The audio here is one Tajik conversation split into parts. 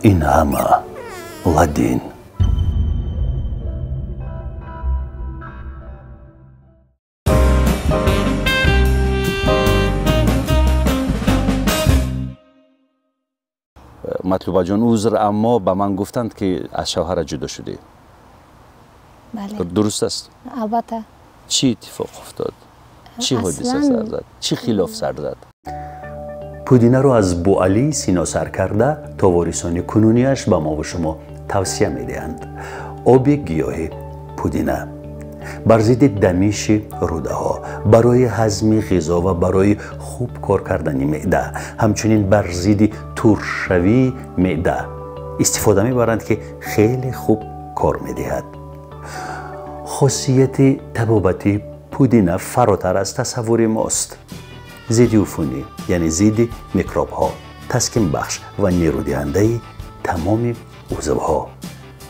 Ин ҳама Ладин. Матлубаҷон, узр, аммо ба ман гуфтанд, ки аз шавҳара ҷудо шудӣ. Бале. Дуруст аст? Албатта. Чӣ иттифоқ уфтод? Чӣ ҳодиса сар зад? Чӣ хилоф сар зад? Пудинаро аз Буалӣ Сино сар карда то ворисони кунунияш ба мову шумо тавсия медиҳанд. Оби гиёҳи пудина бар зидди дамиши рӯдаҳо, барои ҳазми ғизо ва барои хуб кор кардани меъда, ҳамчунин бар зидди туршавии меъда истифода мебаранд, ки хеле хуб кор медиҳад. Хосияти табобати пудина фаротар аз тасаввури мост. Зидди уфунӣ, яъне зидди микробҳо, таскинбахш ва нерӯдиҳандаи тамоми узвҳо.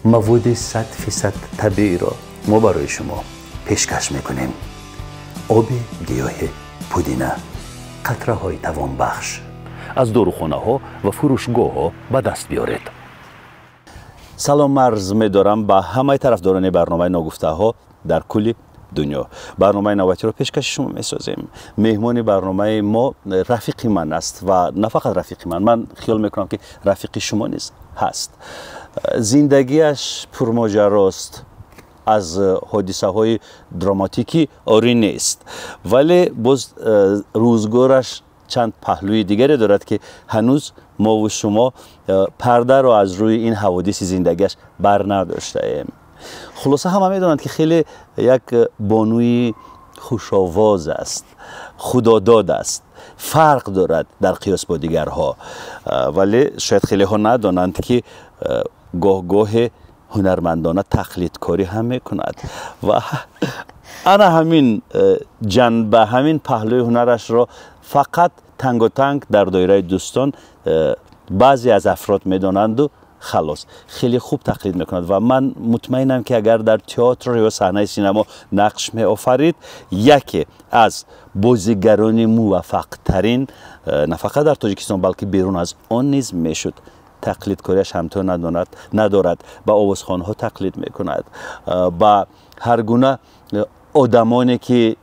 Маводи 100% табииро мо барои шумо пешкаш мекунем. Оби гиёҳи пудина, қатраҳои тавонбахш. Аз дорухонаҳо ва фурӯшгоҳҳо ба даст биёред. Салом арз медорам ба ҳамаи тарафдорони барномаи ногуфтаҳо дар кулли дунё. Барномаи навбатиро пешкаши шумо месозем. Меҳмони барномаи мо рафиқи ман аст ва на фақат рафиқи ман, ман хиёл мекунам, ки рафиқи шумо низ ҳаст. Зиндагиаш пурмоҷарост, аз ҳодисаҳои драматикӣ орӣ нест, вале боз рӯзгораш чанд паҳлӯи дигаре дорад, ки ҳанӯз мову шумо пардаро аз рӯи ин ҳаводиси зиндагиаш бар надоштаем. Хулоса, ҳама медонанд, ки хеле як бонуи хушовоз аст, худодод аст, фарқ дорад дар қиёс бо дигарҳо, вале шояд хелеҳо надонанд, ки гоҳ-гоҳе ҳунармандона тақлидкорӣ ҳам мекунад ва ана ҳамин ҷанба, ҳамин паҳлӯи ҳунарашро фақат танготанг дар доираи дӯстон баъзе аз афрод медонанду халос. Хеле хуб тақлид мекунад ва ман мутмаинам, ки агар дар театр ё саҳнаи синамо нақш меофарид, яке аз бозигарони муваффақтарин на фақат дар Тоҷикистон, балки берун аз он низ мешуд. Тақлидкориаш ҳамто надорад. Ба овозхонҳо тақлид мекунад, ба ҳар гуна одамоне, ки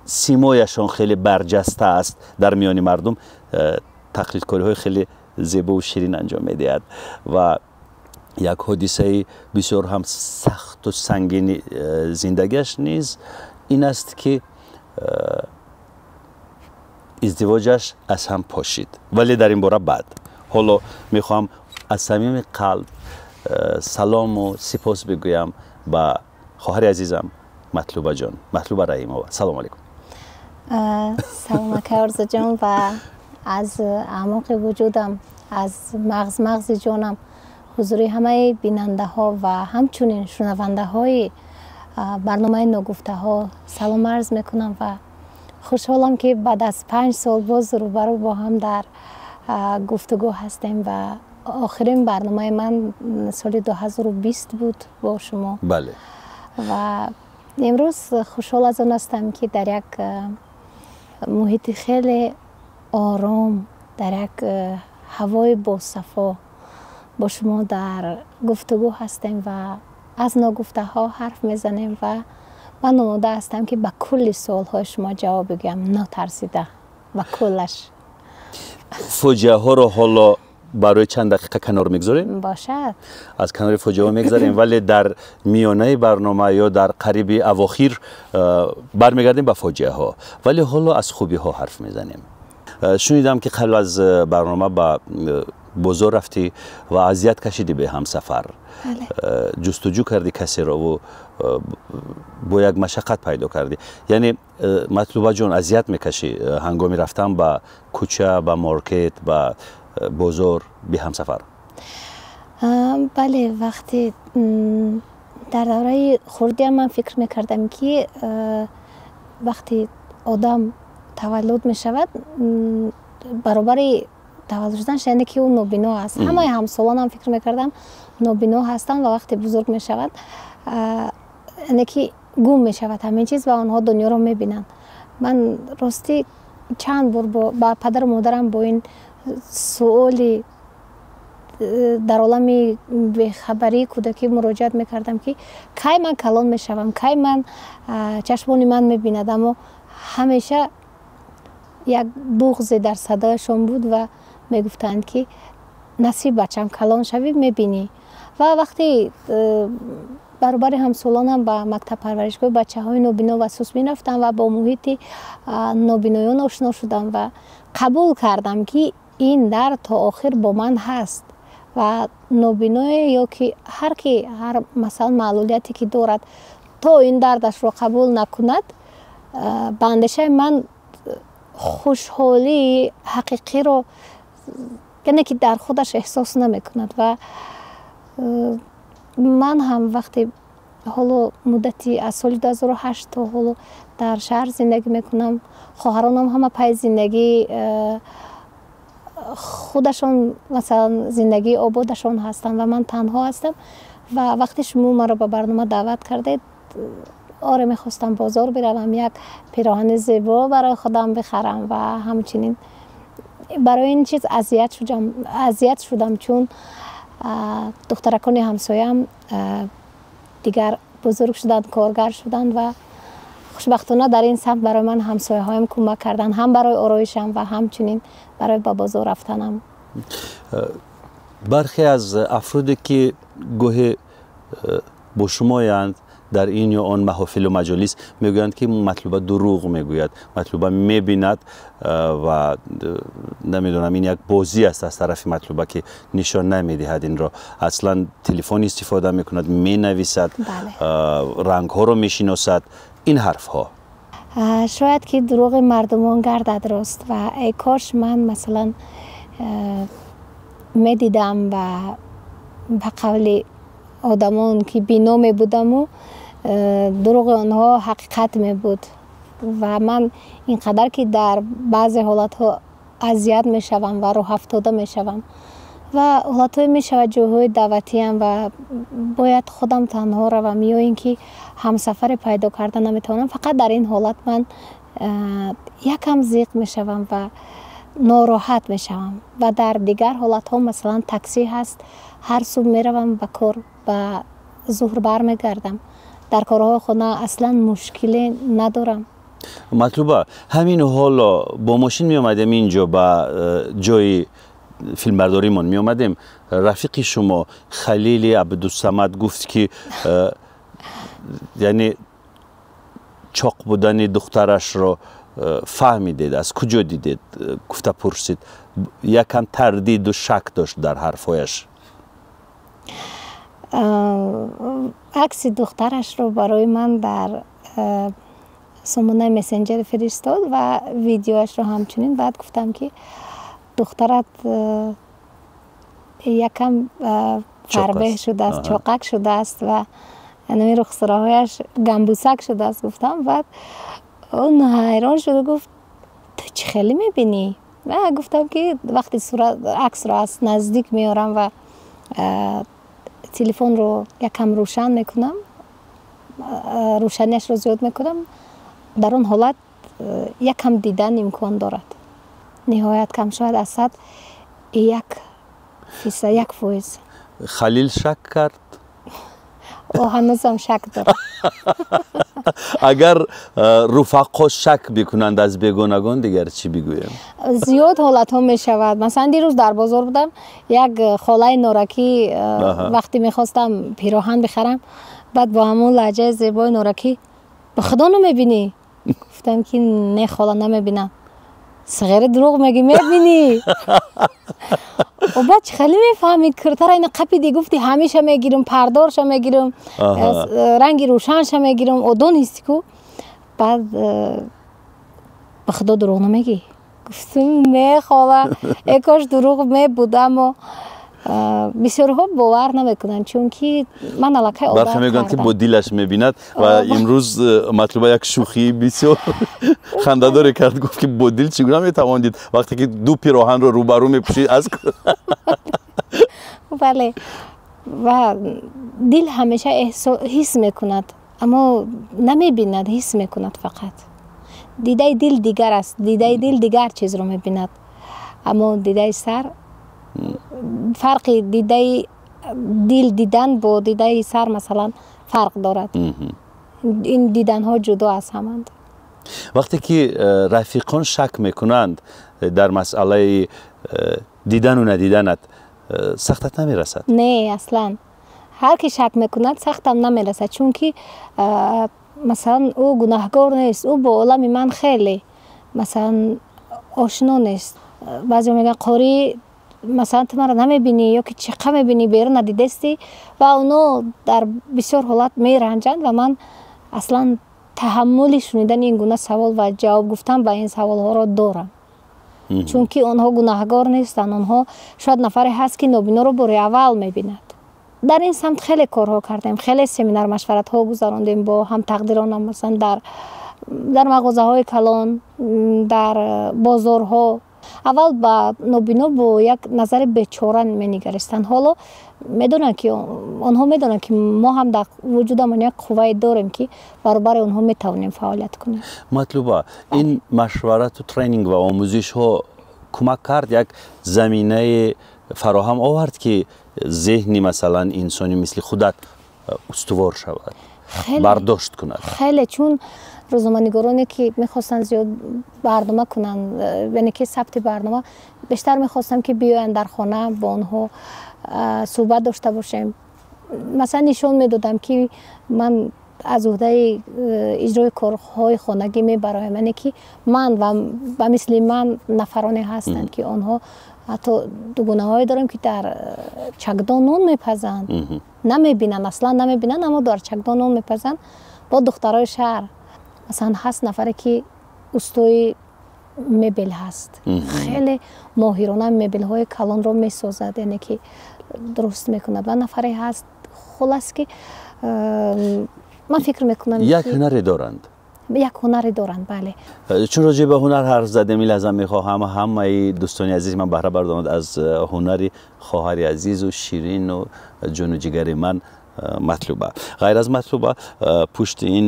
симояшон хеле барҷаста аст дар миёни мардум, тақлидкориҳои хеле зебову ширин анҷом медиҳад. Ва як ҳодисаи бисёр ҳам сахту сангини зиндагиаш низ ин аст, ки издивоҷаш аз ҳам пошид, вале дар ин бора баъд. Ҳоло мехоҳам аз самими қалб салому сипос бигӯям ба хоҳари азизам Матлубаҷон, Матлуба Раҳимова. Салому алайкум. Салом, акай Орзуҷон, ва аз аъмоқи вуҷудам, аз мағз-мағзи ҷонам ҳузури ҳамаи бинандаҳо ва ҳамчунин шунавандаҳои барномаи ногуфтаҳо салом арз мекунам ва хушҳолам, ки баъд аз 5 сол боз рӯбарӯ бо ҳам дар гуфтугӯ ҳастем. Ва охирин барномаи ман соли 2020 буд бо шумо. Ва имрӯз хушҳол аз он ҳастам, ки дар як муҳити хеле ором, дар як ҳавои босафо бо шумо дар гуфтугӯ ҳастем ва аз ногуфтаҳо ҳарф мезанем. Ва ман омода ҳастам, ки ба кулли суолҳои шумо ҷавоб бигӯям, нотарсида, ба куллаш. Фоҷиаҳоро ҳоло барои чанд дақиқа канор мегузорем. Бошад. Аз канори фоҷиаҳо мегузарем, вале дар миёнаи барнома ё дар қариби авохир бармегардем ба фоҷиаҳо, вале ҳоло аз хубиҳо ҳарф мезанем. Шунидам, ки қабл аз барнома ба бозор рафтӣ ва азият кашидӣ бе ҳамсафар, ҷустуҷӯ кардӣ касеро бо як машаққат пайдо кардӣ. Яъне, Матлубаҷон, азият мекашӣ ҳангоми рафтан ба кӯча, ба маркет, ба бозор бе ҳамсафар? Бале, вақте дар давраи хурдиам ман фикр мекардам, ки вақте одам таваллуд мешавад, баробари таваллуд шуданаш, яъне ки ӯ нобино аст. Ҳамаи ҳамсолонам фикр мекардам нобино ҳастанд ва вақте бузург мешавад, яъне ки гум мешавад ҳамин чиз ва онҳо дунёро мебинанд. Ман ростӣ чанд бор ба падару модарам бо ин суоли Дар олами бехабарии кӯдакӣ муроҷиат мекардам, ки кай ман калон мешавам, кай ман чашмони ман мебинад, аммо ҳамеша як буғзе дар садояшон буд ва мегуфтанд, ки насиб, бачам, калон шавӣ, мебинӣ. Ва вақте баробари ҳамсолонам ба мактаб парваришгоҳи бачаҳои нобино ва сус мерафтам ва бо муҳити нобиноён ошно шудам ва қабул кардам, ки ин дард то охир бо ман ҳаст ва нобиное ё ки ҳар ки ҳар масалан маълулияте ки дорад, то ин дардашро қабул накунад, ба андешаи ман, хушҳолии ҳақиқиро яъне ки дар худаш эҳсос намекунад. Ва ман ҳам вақте ҳоло муддати аз соли 2008 то ҳоло дар шаҳр зиндагӣ мекунам, хоҳаронам ҳама пай зиндагӣ худашон, масалан, зиндагии ободашон ҳастанд ва ман танҳо ҳастам. Ва вақте шумо маро ба барнома даъват кардед, оре, мехостам бозор биравам, як пироҳани зебо барои худам бихарам ва ҳамчунин барои ин чиз азият шудам, чун духтаракони ҳамсоям дигар бузург шуданд, коргар шуданд ва хушбахтона дар ин самт барои ман ҳамсояҳоям кӯмак карданд, ҳам барои ороишам ва ҳамчунин барои ба бозор рафтанам. Бархе аз афроде ки гоҳе бо шумоянд дар ин ё он маҳофилу маҷолис, мегӯянд, ки Матлуба дурӯғ мегӯяд, Матлуба мебинад ва намедонам, ин як бозӣ аст аз тарафи Матлуба, ки нишон намедиҳад инро, аслан телефон истифода мекунад, менависад, рангҳоро мешиносад, ин ҳарфҳо. Шояд ки дурӯғи мардумон гардад рост ва эй кош ман масалан медидам ва ба қавли одамон ки бино мебудаму дурӯғи онҳо ҳақиқат мебуд. Ва ман ин қадар ки дар баъзе ҳолатҳо азият мешавам ва рӯҳафтода мешавам ва ҳолатҳое мешавад, ҷойҳои даъватиам ва бояд худам танҳо равам ё ин ки ҳамсафаре пайдо карда наметавонам, фақат дар ин ҳолат ман якам зиқ мешавам ва нороҳат мешавам. Ва дар дигар ҳолатҳо, масалан, таксӣ ҳаст, ҳар субҳ меравам ба кор, ба зуҳр бармегардам, дар корҳои хона аслан мушкиле надорам. Матлуба, ҳамин ҳоло бо мошин меомадем инҷо, ба ҷои филмбардоримон меомадем, рафиқи шумо Халили Абдусамад гуфт, ки яъне чоқ будани духтарашро фаҳмидед, аз куҷо дидед, гуфта пурсид. Якам тардиду шак дошт дар ҳарфҳояш. Акси духтарашро барои ман дар сомонаи мессенҷер фиристод ва видеоашро ҳамчунин. Баъд гуфтам, ки духтарат якам фарбеҳ шудааст, чоқак шудааст ва ҳамин рухсораҳояш гамбусак шудааст, гуфтам. Баъд он ҳайрон шуду гуфт: «Ту чӣ хеле мебинӣ?» Гуфтам, ки вақте аксро аз наздик меорам ва телефонро якам рӯшан мекунам, рӯшанияшро зиёд мекунам, дар он ҳолат якам дидан имкон дорад, ниҳоят кам, шояд аз 100 1 фисад, 1%. Халил шак кард. О, ҳанӯзам шак дорад. Агар руфақо шак бикунанд аз бегонагон, дигар чӣ бигӯем? Зиёд ҳолатҳо мешавад. Масалан, дирӯз дар бозор будам, як холаи норакӣ, вақте мехостам пироҳан бихарам, баъд бо ҳамон лаҳҷаи зебои норакӣ: «Ба худо, намебинӣ?» Гуфтам, ки не, хола, намебинам. «Сағире, дурӯғ мегӣ, мебинӣ». Баъд чӣ хеле мефаҳмӣ? Киртара ина қапиди, гуфти ҳамеша мегирам, пардорша мегирам, ранги рӯшанша мегирам, одон ҳисти ку. Баъд «Ба худо, дурӯғ намегӣ?» Гуфтам: «Не, хола». Э кош дурӯғ мебуд, аммо бисёрҳо бовар намекунанд, чунки ман аллакай одат Бархе мегӯянд, ки бо дилаш мебинад. Ва имрӯз Матлуба як шӯхии бисёр хандадоре кард, гуфт, ки бо дил чӣ гуна метавон дид, вақте ки ду пироҳанро рӯбарӯ мепӯшӣ аз Бале, ва дил ҳамеша ҳис мекунад, аммо намебинад, ҳис мекунад фақат. Дидаи дил дигар аст, дидаи дил дигар чизро мебинад, аммо дидаи сар Фарқи дидаи дил дидан бо дидаи сар масалан фарқ дорад. Ин диданҳо ҷудо аз ҳаманд. Вақте ки рафиқон шак мекунанд дар масъалаи дидану надиданат, сахтат намерасад? Не, аслан ҳар ки шак мекунад, сахтам намерасад, чунки масалан ӯ гунаҳгор нест, ӯ бо олами ман хеле масалан ошно нест. Баъзеҳо мегӯянд: «Қорӣ, масалан, ту маро намебинӣ ё ки чиқа мебинӣ, берун надидастӣ?» Ва оно дар бисёр ҳолат меранҷанд ва ман аслан таҳаммули шунидани ин гуна савол ва ҷавоб гуфтан ба ин саволҳоро дорам, чунки онҳо гунаҳгор нестанд. Онҳо шояд нафаре ҳаст, ки нобиноро бори аввал мебинад. Дар ин самт хеле корҳо кардем, хеле семинар машваратҳо гузарондем бо ҳамтақдиронам, масалан дар мағозаҳои калон, дар бозорҳо. Аввал ба нобино бо як назари бечора менигаристанд. Ҳоло медонанд, ки онҳо медонанд, ки мо ҳам дар вуҷудамон як қуввае дорем, ки баробари онҳо метавонем фаъолият кунем. Матлуба, ин машварату тренинг ва омӯзишҳо кӯмак кард, як заминаи фароҳам овард, ки зеҳни масалан инсони мисли худат устувор шавад, бардошт кунад? Хеле, чун рӯзноманигороне, ки мехостанд зиёд барнома кунанд, яъне ки сабти барнома, бештар мехостам, ки биёянд дар хона, бо онҳо суҳбат дошта бошем. Масалан, нишон медодам, ки ман аз уҳдаи иҷрои корҳои хонагӣ мебароям, яъне ки ман ва ба мисли ман нафароне ҳастанд, ки онҳо ҳатто дугонаҳое дорем, ки дар чакдон нон мепазанд, намебинанд, аслан намебинанд, аммо дар чакдон нон мепазанд. Бо духтарои шаҳр масалан ҳаст нафаре, ки устои мебел ҳаст, хеле моҳирона мебелҳои калонро месозад, яъне ки дуруст мекунад, ва нафаре ҳаст. Хулас ки ман фикр мекунам, як ҳунаре доранд. Як ҳунаре доранд, бале. Чун роҷеъ ба ҳунар ҳарф задем, ин лаҳза мехоҳам ҳамаи дӯстони азизи ман баҳра бардоранд аз ҳунари хоҳари азизу ширину ҷону ҷигари ман Матлуба. Ғайр аз Матлуба, пушти ин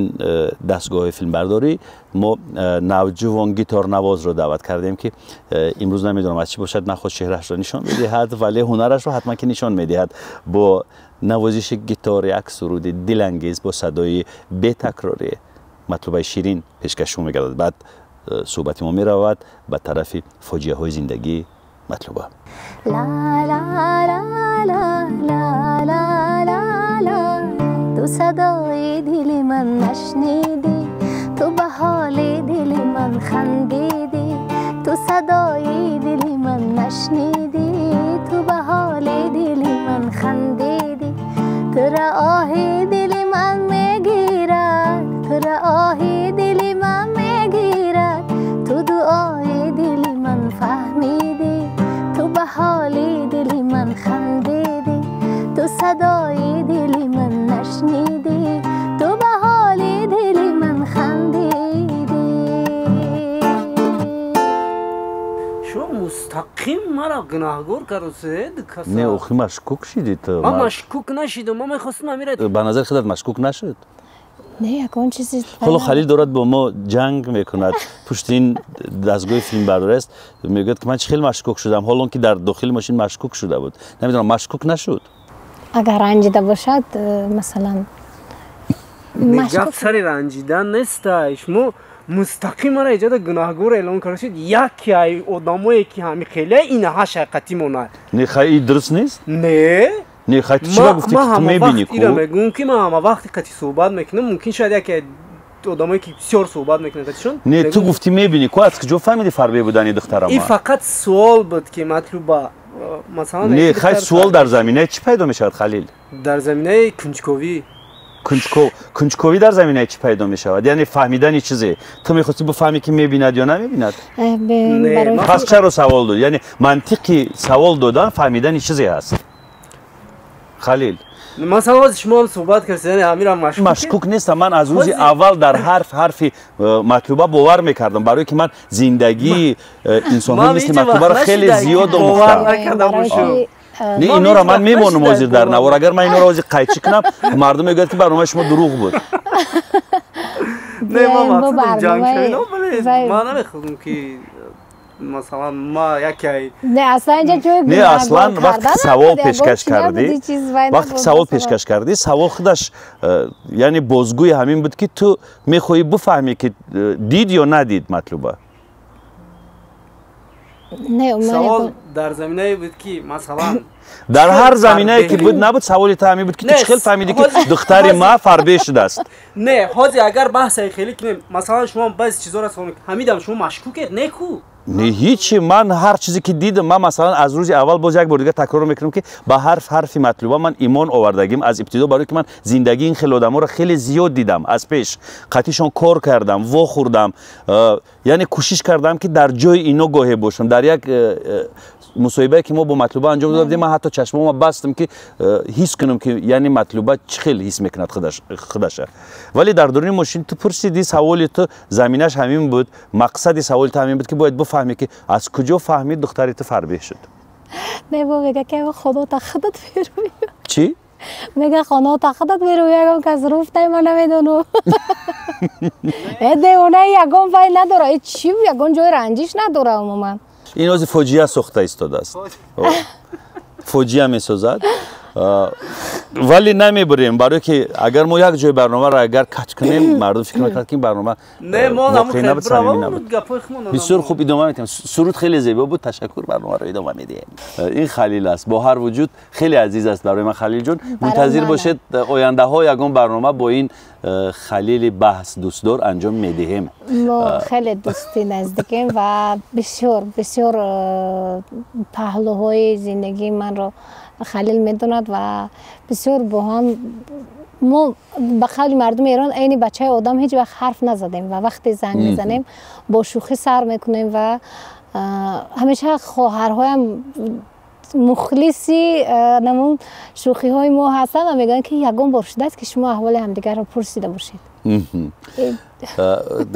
дастгоҳи филмбардорӣ мо навҷувон гитарнавозро даъват кардем, ки имрӯз намедонам аз чӣ бошад, нахост чеҳраашро нишон медиҳад, вале ҳунарашро ҳатман ки нишон медиҳад. Бо навозиши гитор як суруди дилангез бо садои бетакрорӣ Матлубаи ширин пешкаш шумо мегардад. Баъд суҳбати мо меравад ба тарафи фоҷиаҳои зиндагии Матлуба. Ла ла ла ла ла ла ла ла, ту садои дили ман нашнидӣ, ту ба ҳоли дили ман хандидӣ. Ту садои дили ман нашнидӣ, ту ба ҳоли дили ман хандидӣ. Тура оҳи дили ман мегирад, тура оҳи дили ман мегирад. Ту дуои дили ман фаҳмидӣ, ту ба ҳоли дили ман хандидӣ. Ту садои дили ман нашнидӣ, ту ба ҳоли дили ман хандидӣ. Шумо мустақим маро гунаҳгор кардед. Не, охи машкук шидӣ ту. Ман машкук нашидам, ман мехостам амира. Ба назари худат машкук нашуд? Не, ягон чизи. Ҳоло Халил дорад бо мо ҷанг мекунад, пушти ин дастгоҳи филмбардорӣ аст, мегӯяд, ки ман чӣ хел машкук шудам, ҳолон ки дар дохили мошин машкук шуда буд. Намедонам, машкук нашуд. Агар ранҷида бошад, масалан. Гап сари ранҷидан неста. Шумо мустақим мара иҷода гунаҳгор эълон кардашид. Яке ай одамое, ки ҳами хеле инаҳа шайқатӣ монад. Не, хай, дуруст нест. Не. Не, хай, ту чиро гуфтӣ, ки ту мебинӣ ку? Ира мегӯм, ки ман ҳама вақти қати суҳбат мекунам, мумкин шояд яке одамое, ки бисёр суҳбат мекунанд қатишон. Не, ту гуфтӣ мебинӣ ку, аз куҷо фаҳмидӣ фарбе будани духтарама? Ин фақат суол буд, ки Матлуба масалан. Не, хай, суол дар заминаи чӣ пайдо мешавад, Халил? Дар заминаи кунҷковӣ. Кунҷковӣ дар заминаи чӣ пайдо мешавад? Яъне фаҳмидани чизе. Ту мехости бифаҳмӣ, ки мебинад ё намебинад? Пас чаро савол дод? Яъне мантиқи савол додан фаҳмидани чизе ҳаст, Халил. Масалан, ҳозир шумо ҳам суҳбат кардед, яъне ҳамира машкук. Машкук нестам. Ман аз рӯзи аввал дар ҳарф ҳарфи Матлуба бовар мекардам, барое ки ман зиндагии инсонҳои мисли Матлубаро хеле зиёд омӯхтам. Не, инора ман мемонам ҳозир дар навор. Агар ман инора ҳозир қайчӣ кунам, мардум мегӯяд, ки барномаи шумо дурӯғ буд. Не, ман мақсадам ҷанг шавинам, вале ман намехоҳам, ки Масалан, ма яке не, аслан инҷа ҷои не, аслан вақте савол пешкаш кардӣ, вақте савол пешкаш кардӣ, савол худаш яъне бозгӯи ҳамин буд, ки ту мехоҳӣ бифаҳмӣ, ки дид ё надид Матлуба. Савол дар заминае буд, ки масалан дар ҳар заминае ки буд набуд, саволи ту ҳамин буд, ки ту чӣ хел фаҳмидӣ, ки духтари ма фарбе шудааст. Не, ҳозир агар баҳсаи хеле кунем, масалан, шумо баъзе чизоро савол мекунед, ҳамидам шумо машкукед, не ку? Не, ҳичи. Ман ҳар чизе ки дидам, ман масалан аз рӯзи аввал боз як бор дигар такрор мекунам, ки ба ҳарф ҳарфи Матлуба ман имон овардагим аз ибтидо, барои ки ман зиндагии ин хел одаморо хеле зиёд дидам, аз пеш қатишон кор кардам, вохӯрдам, яъне кӯшиш кардам, ки дар ҷои ино гоҳе бошам. Дар як мусоҳибае, ки мо бо Матлуба анҷом дода будем, ман ҳатто чашмома бастам, ки ҳис кунам, ки яъне Матлуба чӣ хел ҳис мекунад худаша. Вале дар дуруни мошин ту пурсидӣ, саволи ту заминаш ҳамин буд, мақсади саволи ту ҳамин буд, ки бояд бифаҳмӣ, ки аз куҷо фаҳмид духтари ту фарбеҳ шуд. Не, бо мега, ки худо та худат берӯй. Чӣ? Мега, хона та худат берӯй, ягон кас руфтай, ман намедонам. Э, девона, ягон вай надора, э, чӣ, ягон ҷои ранҷиш надора умуман. Ин ози фоҷиа сохта истодааст, фоҷиа месозад, вале намебурем, барое ки агар мо як ҷои барномаро агар кач кунем, мардум фикр мекунад, ки ин барнома воқеӣ набуд, самимӣ набуд. Бисёр хуб, идома медиҳем. Суруд хеле зебо буд, ташаккур. Барномаро идома медиҳем. Ин Халил аст, бо ҳар вуҷуд хеле азиз аст барои ман Халилҷон. Мунтазир бошед, ояндаҳо ягон барнома бо ин Халили баҳс дӯстдор анҷом медиҳем. Мо хеле дӯсти наздикем ва бисёр бисёр паҳлӯҳои зиндагии манро Халил медонад ва бисёр бо ҳам мо, ба қавли мардуми Эрон, айни бачаи одам ҳеҷ вақт ҳарф назадем ва вақте занг мезанем, бо шӯхӣ сар мекунем ва ҳамеша хоҳарҳоям мухлиси намун шӯхиҳои мо ҳастанд ва мегӯянд, ки ягон бор шудааст, ки шумо аҳволи ҳамдигарро пурсида бошед?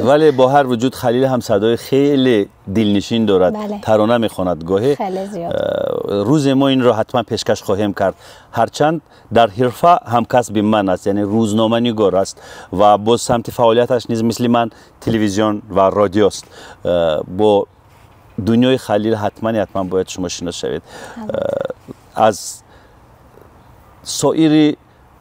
Вале бо ҳар вуҷуд Халил ҳам садои хеле дилнишин дорад, тарона мехонад гоҳе. Рӯзе мо инро ҳатман пешкаш хоҳем кард. Ҳарчанд дар ҳирфа ҳамкасби ман аст, яъне рӯзноманигор аст ва боз самти фаъолияташ низ мисли ман телевизион ва радиост. Бо дунёи Халил ҳатман ҳатман бояд шумо шинос шавед. Аз соири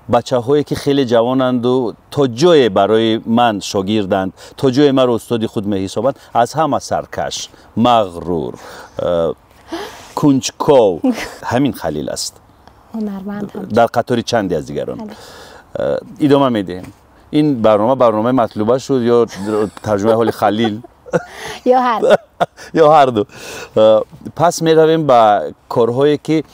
бачаҳое, ки хеле ҷавонанду то ҷое барои ман шогирданд, то ҷое маро устоди худ меҳисобанд, аз ҳама саркаш, мағрур, кунҷков ҳамин Халил аст, дар қатори чанде аз дигарон. Идома медиҳем. Ин барнома барномаи Матлуба шуд ё тарҷумаи ҳоли Халил? Ё ҳар Ё ҳарду. Пас меравем ба корҳое, ки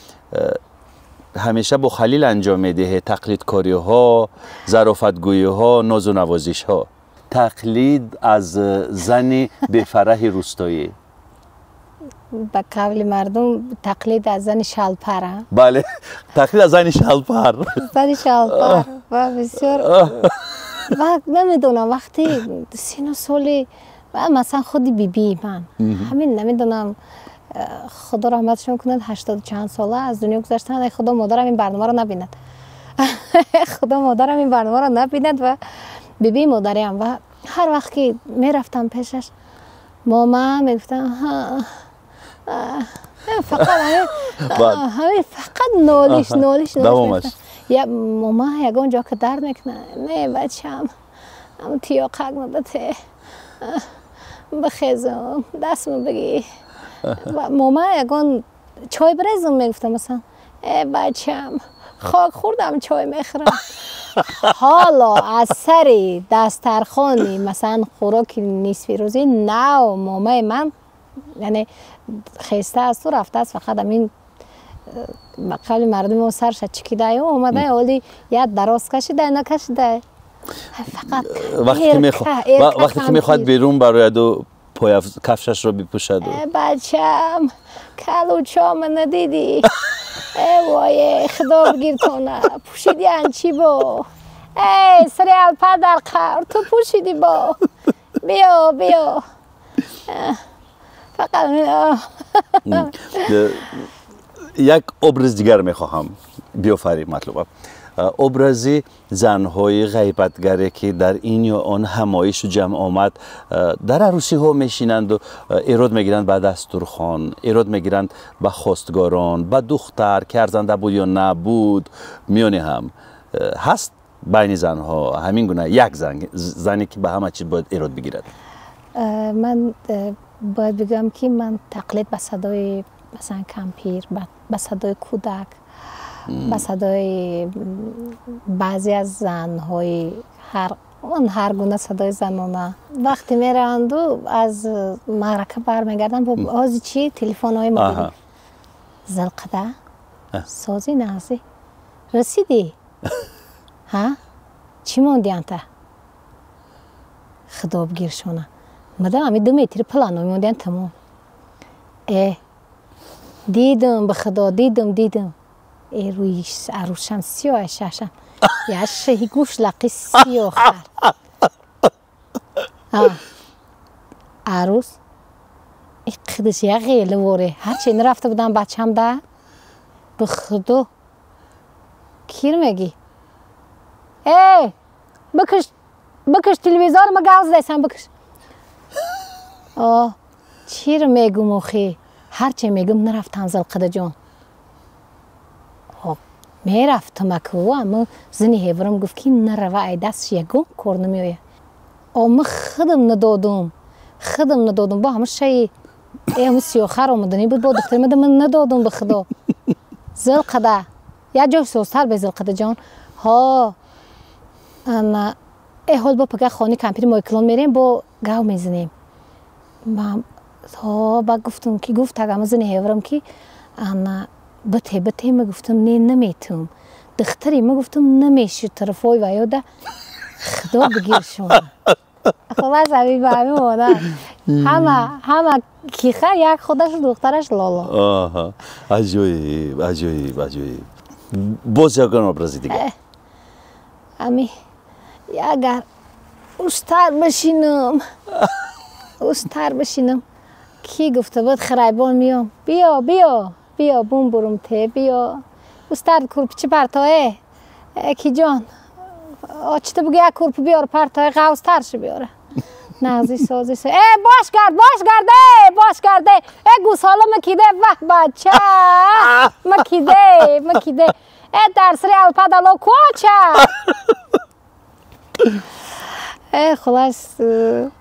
ҳамеша бо Халил анҷом медиҳед: тақлидкориҳо, зарофатгӯиҳо, нозу навозишҳо. Тақлид аз зани бефараҳи рӯстоӣ. Ба қавли мардум, тақлид аз зани шалпар. Бале, тақлид аз зани шалпар. Зани шалпар ва бисёр ва намедонам, вақте сину соли, масалан, худи бибии ман ҳамин, намедонам, худо раҳматшон кунад, 80 чанд сола аз дунё гузаштанд. Ай худо, модарам ин барномаро набинад, худо, модарам ин барномаро набинад. Ва бибии модариам ва ҳар вақт ки мерафтам пешаш, мома мегуфтам, фақат ҳамин, фақат нолиш, нолиш, нолиш. Мома, ягон ҷо ки дард мекунад? Не, бачам, ам тиёқак мабате, бихезам, дастмо бигӣ. Мома, ягон чой бирезам? Мегуфтам, масалан, э, бачам, хок хӯрдам, чой мехӯрам. Ҳоло аз сари дастархони, масалан, хӯроки нисфирӯзӣ нав момаи ман, яъне, хеста асту рафтааст, фақат ҳамин, ба қавли мардуми мо, сарша чикидаю омада, оли як дароз кашидай, накашидай, фақат Вақте ки мехоҳад берун барояду кафшашро бипӯшаду Бачам, калучома надидӣ? Э, вое, худо бигиртона, пӯшиди анчи бо? Эй, сари алпа дар қавр ту пӯшидӣ бо? Биё, биё, фақат. Як образ дигар мехоҳам биёфарӣ, Матлуба. Образи занҳои ғайбатгаре, ки дар ин ё он ҳамоишу ҷамъ омад дар арӯсиҳо мешинанду эрод мегиранд ба дастурхон, эрод мегиранд ба хостгорон, ба духтар, ки арзанда буд ё набуд, миёни ҳам ҳаст байни занҳо ҳамин гуна як зане, ки ба ҳама чиз бояд эрод бигирад? Ман бояд бигӯям, ки ман тақлид ба садои, масалан, кампир, ба садои кӯдак, ба садои баъзе аз занҳои ҳар гуна садои занона вақте мераванду аз маърака бармегарданд, ҳози чи телефонҳои мобилӣ: «Зилқада, сози нағзӣ, расидӣ? Ҳа, чӣ монди анта? Худо бигиршона, мадам ами 2 метри палано мондиан, тамом. Э, дидам, ба худо, дидам, дидам. Э, рӯи арӯшам сиёҳ, шашам я шаҳи гӯш лақи сиёҳ хар арӯс қидиш я ғеле воре ҳарчи нарафта будам бачам да, ба худо, кир мегӣ? Э, бикиш, бикиш телевизор, ма гав задайсам, бикиш. О, чиро мегум охи? Ҳарче мегум, нарафтам, Зилқидаҷон, мерафтам аку, аммо зини ҳеврам гуфт, ки нарава, ай дастш ягон кор намеояд. О, ма худам надодум, худам надодум, бо ҳама шаи ҳама сиёхар омаданӣ буд, бо духтари мада, ман надодум, ба худо. Зилқада, як ҷой созтар бе, Зилқадаҷон. Ҳо, ана э, ҳол бо пага хони кампири мои калон мерем, бо гав мезанем. Ҳо, ба гуфтум, ки гуфт агама зини ҳеврам, ки ана бите, бите. Ма гуфтум, не, наметум, духтари ма, гуфтум, намеши тарафои ваёда, худо бигир шумо. Хулас, ами ба ами модар ҳама ҳама киха як худашу духтараш лоло. Аҷоиб, аҷоиб, аҷоиб. Боз ягон образи дигар? Ами агар устар бишинам, устар бишинам, кӣ гуфта буд хирайбон миём, биё, биё, биё, бум бурум те, биё, устар курпичи партое, ки ҷон очита буги, як курпи биёр, партое, ғавзтарши биёра, нағзи, сози. Э, бош гард, бош гарде, бош гарде, э, гусола макиде, ваҳ, бача, макиде, макиде, э, дар сари алпадало коча, э, хулас.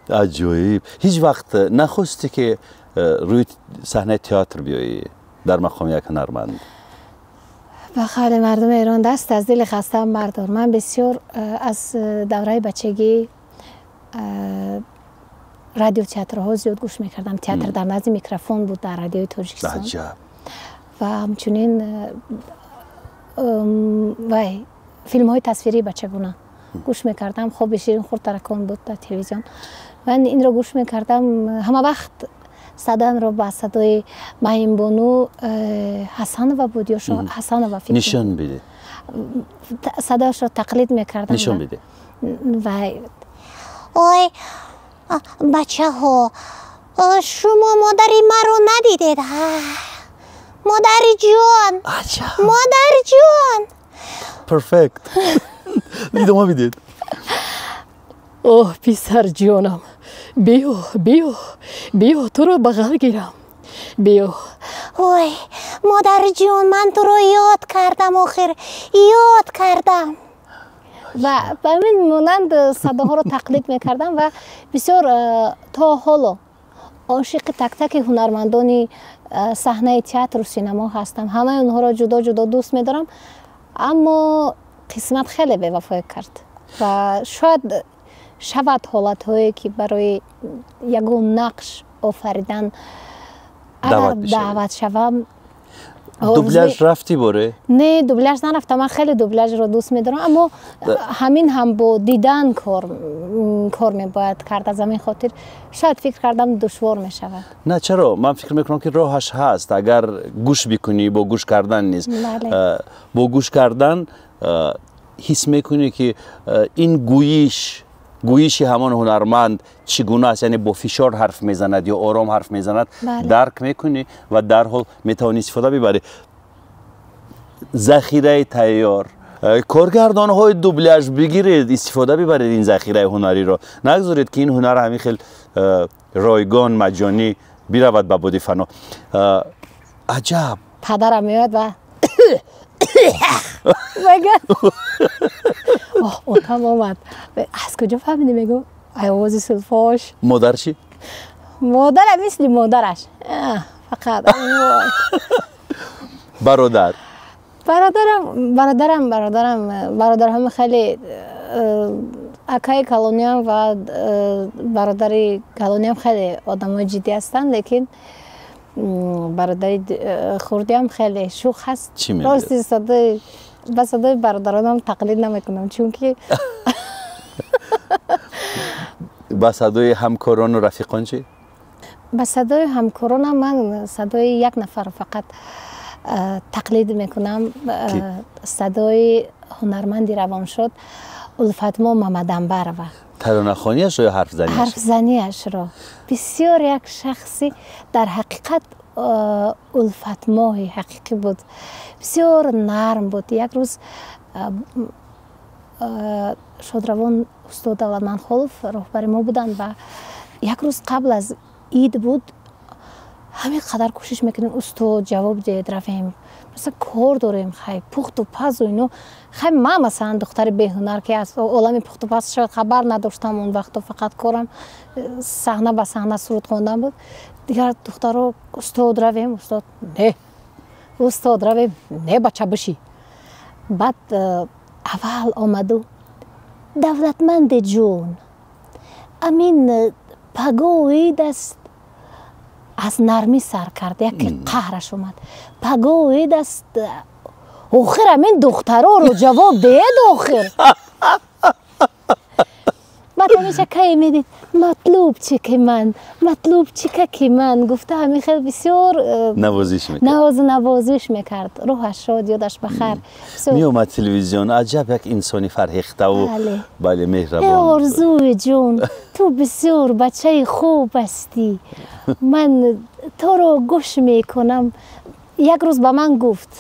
Аҷоиб. Ҳеҷ вақт нахостӣ, ки рӯи саҳнаи театр биёӣ дар мақоми як ҳунарманд? Ба қавли мардуми Эрон, даст аз дили хастаам бардор. Ман бисёр аз давраи бачагӣ радиотеатрҳо зиёд гӯш мекардам. Театр дар назди микрофон буд дар Радиои Тоҷикистон ва ҳамчунин вай филмҳои тасвирии бачагуна гӯш мекардам. Хоби ширин хурдтаракон буд дар телевизион, ман инро гӯш мекардам. Ҳама вақт садамро ба садои Маҳимбону Ҳасанова буд ё Ҳасанова. Нишон биде. Садояшро тақлид мекардам. Нишон биде. Вай. Ой, бачаҳо, шумо модари маро надидед? Модариҷон, модарҷон! Perfect, идома бидед. Оҳ, писарҷонам, биё, биё, биё, туро бағал гирам, биё. Ой, модарҷон, ман туро ёд кардам, охир ёд кардам. Ва ба ҳамин монанд садоҳоро тақлид мекардам ва бисёр то ҳоло ошиқи тактаки ҳунармандони саҳнаи театру синамо ҳастам. Ҳамаи онҳоро ҷудо ҷудо дӯст медорам, аммо қисмат хеле бевафоӣ кард ва шояд шавад ҳолатҳое, ки барои ягон нақш офаридан агар даъват шавам. Дубляж рафтӣ боре? Не, дубляж нарафтам. Ман хеле дубляжро дӯст медорам, аммо ҳамин ҳам бо дидан кор мебояд кард. Аз ҳамин хотир шояд фикр кардам, душвор мешавад. На, чаро? Ман фикр мекунам, ки роҳаш ҳаст, агар гӯш бикунӣ. Бо гӯш кардан низ, бо гӯш кардан ҳис мекунӣ, ки ин гӯиш, гӯиши ҳамон ҳунарманд чӣ гуна аст, яъне бо фишор ҳарф мезанад ё ором ҳарф мезанад, дарк мекунӣ ва дарҳол метавонӣ истифода бибарӣ. Захираи тайёр. Коргардонҳои дубляж бигиред, истифода бибаред ин захираи ҳунариро. Нагузоред ки ин ҳунар ҳамин хел ройгон, маҷонӣ биравад ба боди фано. Аҷаб! Падарам меояд ва мегӯяд: отам омад. Аз куҷо фаҳмидӣ? Мегӯ: ай овози сулфош. Модар чӣ? Модарам мисли модараш фақат. Бародар? Бародарам, бародарҳам хеле, акаи калониям ва бародари калониям хеле одамои ҷиддӣ ҳастанд, лекин бародари хурдиам хеле шӯх ҳаст. Рости ба садои бародаронам тақлид намекунам, чунки ба садои ҳамкорону рафиқон чӣ? Ба садои ҳамкоронам ман садои як нафарро фақат тақлид мекунам, садои ҳунарманди равоншод Улфатмо Мамадамбарова. Таронахониашро ё ҳарфзаниашро? Ҳарфзаниашро. Бисёр як шахси дар ҳақиқат улфатмоҳи ҳақиқӣ буд, бисёр нарм буд. Як рӯз шодравон устод Давлатманхолов роҳбари мо буданд ва як рӯз қабл аз ид буд. Ҳамин қадар кӯшиш мекунем: устод, ҷавоб диҳед, равем, масалан, кор дорем, хай, пухту пазу ино. Хай, ман, масалан, духтари беҳунар, ки аз олами пухту паз шояд хабар надоштам он вақто, фақат корам саҳна ба саҳна суруд хондан буд. Дигар духтаро: устод, равем. Устод: не. Устод, равем. Не, бача, бишӣ. Баъд аввал омаду: Давлатманде ҷон, амин пагоҳ ид аст. Аз нармӣ сар кард, яке қаҳраш омад: пагоҳ ид аст, охир амин духтароро ҷавоб диҳед, охир. Баъд ҳамеша кае медид: матлубчики ман, матлубчикаки ман, гуфта ҳамин хел бисёр навозиш мекард. Навозу навозиш мекард. Рӯҳаш шод, ёдаш ба хайр. Меомад телевизион, аҷаб як инсони фарҳехтаву, бале, меҳрабон. Орзуи ҷон, ту бисёр бачаи хуб ҳастӣ, ман туро гӯш мекунам. Як рӯз ба ман гуфт: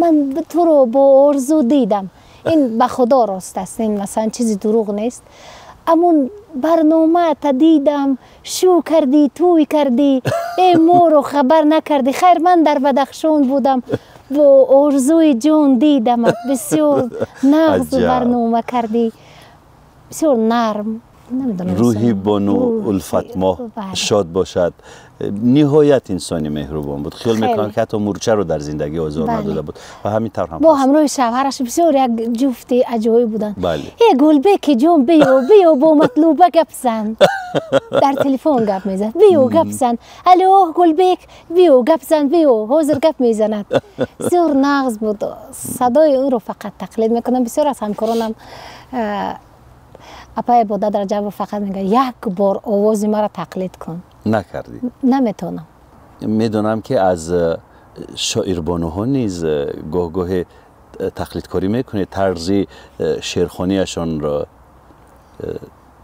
ман туро бо орзу дидам. Ин ба худо рост аст, ин, масалан, чизи дурӯғ нест. Амун барномаата дидам, шу кардӣ, тӯй кардӣ, э, моро хабар накардӣ. Хайр, ман дар Бадахшон будам, бо орзуи ҷон дидамат, бисёр нағз барнома кардӣ. Бисёр нарм. Рӯҳи бону Улфатмоҳ шод бошад. Ниҳоят инсони меҳрубон буд. Хиёл мекунам, ки ҳатто мурчаро дар зиндагӣ озор надода буд ва ҳамин тавр ҳам бо ҳамроҳи шавҳараш бисёр як ҷуфти аҷоиб буданд. Э, Гулбеки ҷон, биё, биё, бо Матлуба гап зан. Дар телефон гап мезад: биё, гап зан, алло, Гулбек, биё, гап зан, биё, ҳозир гап мезанад. Бисёр нағз буд. Садои ӯро фақат тақлид мекунам. Бисёр аз ҳамкоронам, апаи Ибодат Раҷабов, фақат мегӯяд: як бор овози маро тақлид кун. Накардӣ? Наметавонам. Медонам, ки аз шоирбонуҳо низ гоҳ-гоҳе тақлидкорӣ мекунед, тарзи шеърхониашонро,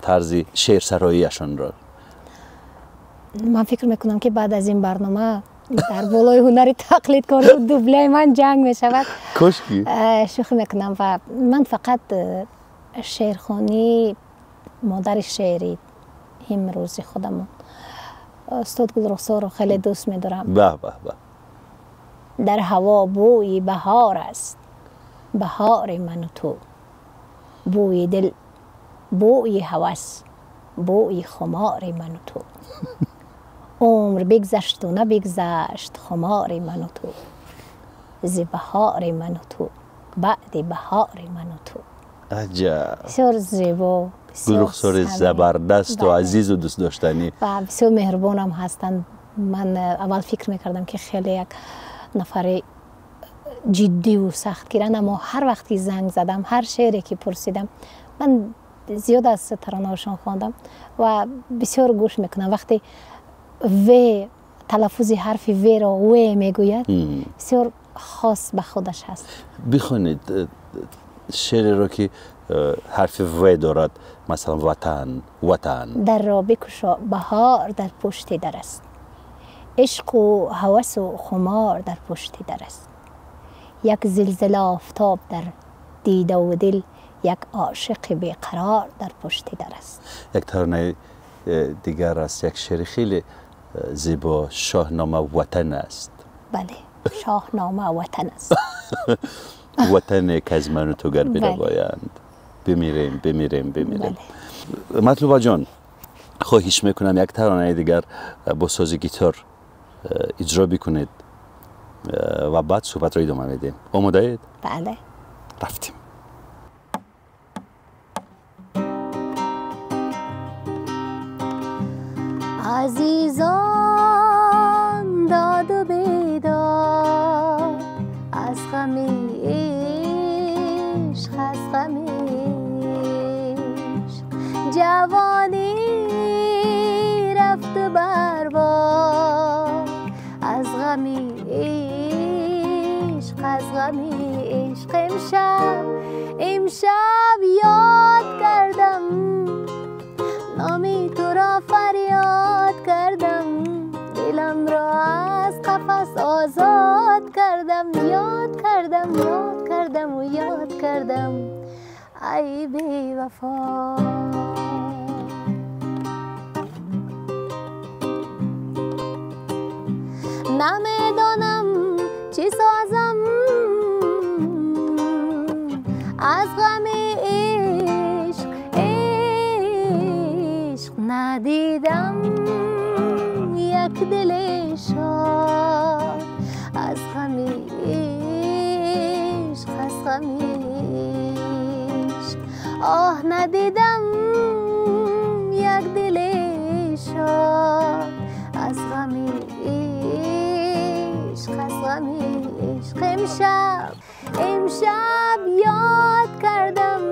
тарзи шеърсароиашонро. Ман фикр мекунам, ки баъд аз ин барнома дар болои ҳунари тақлидкорию дубляи ман ҷанг мешавад. Кошки. Шӯхӣ мекунам ва ман фақат шеърхонии модари шеъри имрӯзи худамон, устод Гулрухсорро хеле дӯст медорам. Баҳ баҳ баҳ! Дар ҳаво бӯи баҳор аст, баҳори ману ту, бӯи дил, бӯи ҳавас, бӯи хумори ману ту. Умр бигзашту набигзашт хумори ману ту, зи баҳори ману ту, баъди баҳори ману ту. Аҷаб! Бисёр зебо. Гулрухсори забардасту азизу дӯстдоштанӣ. Ва бисёр меҳрубонам ҳастанд. Ман аввал фикр мекардам, ки хеле як нафари ҷиддиву сахтгиранд, аммо ҳар вақт ки занг задам, ҳар шеъре ки пурсидам, ман зиёд аз таронаҳошон хондам ва бисёр гӯш мекунам. Вақте в, талаффузи ҳарфи вро в мегӯяд, бисёр хос ба худаш ҳаст. Бихонед шеъреро, ки ҳарфи в дорад, масалан, ватан, ватан. Дарро бикушо, баҳор дар пушти дар аст, ишқу ҳавасу хумор дар пушти дар аст. Як зилзила офтоб дар دیده و دل یک عاشق بیقرار در پشت در است. یک ترانه دیگر است، یک شعر خیلی زیبا، شاهنامه وطن است. بله، شاهنامه وطن است. وطن که از من و تو گر بنبایند، بمیریم بمیریم بمیریم. مطلوبه جان، خواهش میکنم یک ترانه دیگر با ساز گیتار اجرا بکنید و بعد صحبت را ادامه میدیم. آماده اید؟ بله. رفتیم. عزیزان داد و بیداد، از غم عشق، از غم عشق، جوانی رفت برباد، از غم عشق، از غم عشق. امشب امشب یاد کردم، نامی تو را فریاد کردم، دلم را از قفس آزاد کردم، یاد کردم، یاد کردم و یاد کردم ای بی وفا. نمیدانم چی سازم از غم عشق، عشق ندیدم یک دل شاد، از غم عشق، از غم عشق، آه ندیدم یک دل شاد، از غم عشق، از غم عشق. امشب امشب یاد کردم،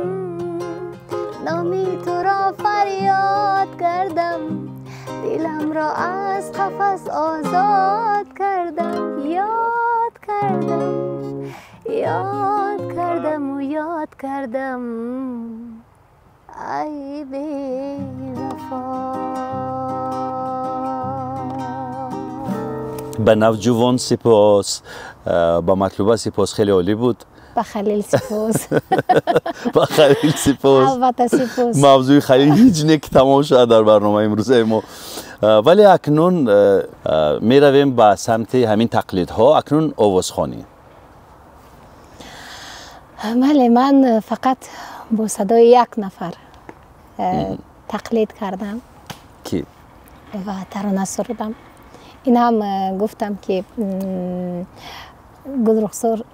نامی تو را فریاد کردم، دلم را از قفس آزاد کردم، یاد کردم، یاد کردم و یاد کردم ای بی وفا. به نوجوان سپاس، به مطلوبه سپاس، خیلی عالی بود. به خلیل سپاس. به خلیل سپاس. البته سپاس. موضوع خلیل هیچ نک تمام شد در برنامه امروز ما. ولی اکنون می رویم به سمت همین تقلیدها. اکنون آوازخوانی. بله، من فقط با صدای یک نفر تقلید کردم. کی؟ و ترانه سرودم. این هم گفتم که گلرخسار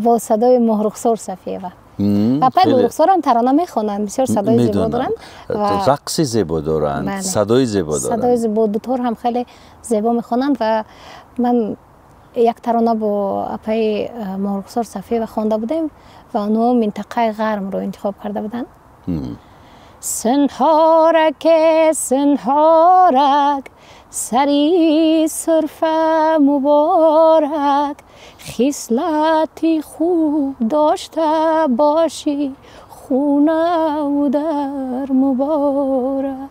با صدای مهرخسار صفیه و پای گلرخسار هم ترانه میخوانند، بسیار صدای زیبا دارند و رقص زیبا دارند. بله. صدای زیبا دارند، صدای زیبا، دوتار هم خیلی زیبا میخوانند و من یک ترانه با اپای مهرخسار صفیه خوانده بودیم و آنها منطقه غرم رو انتخاب کرده بودند. سنهارک سنهارک سری صرفه مبارک، خصلتی خوب داشته باشی خونه و در مبارک،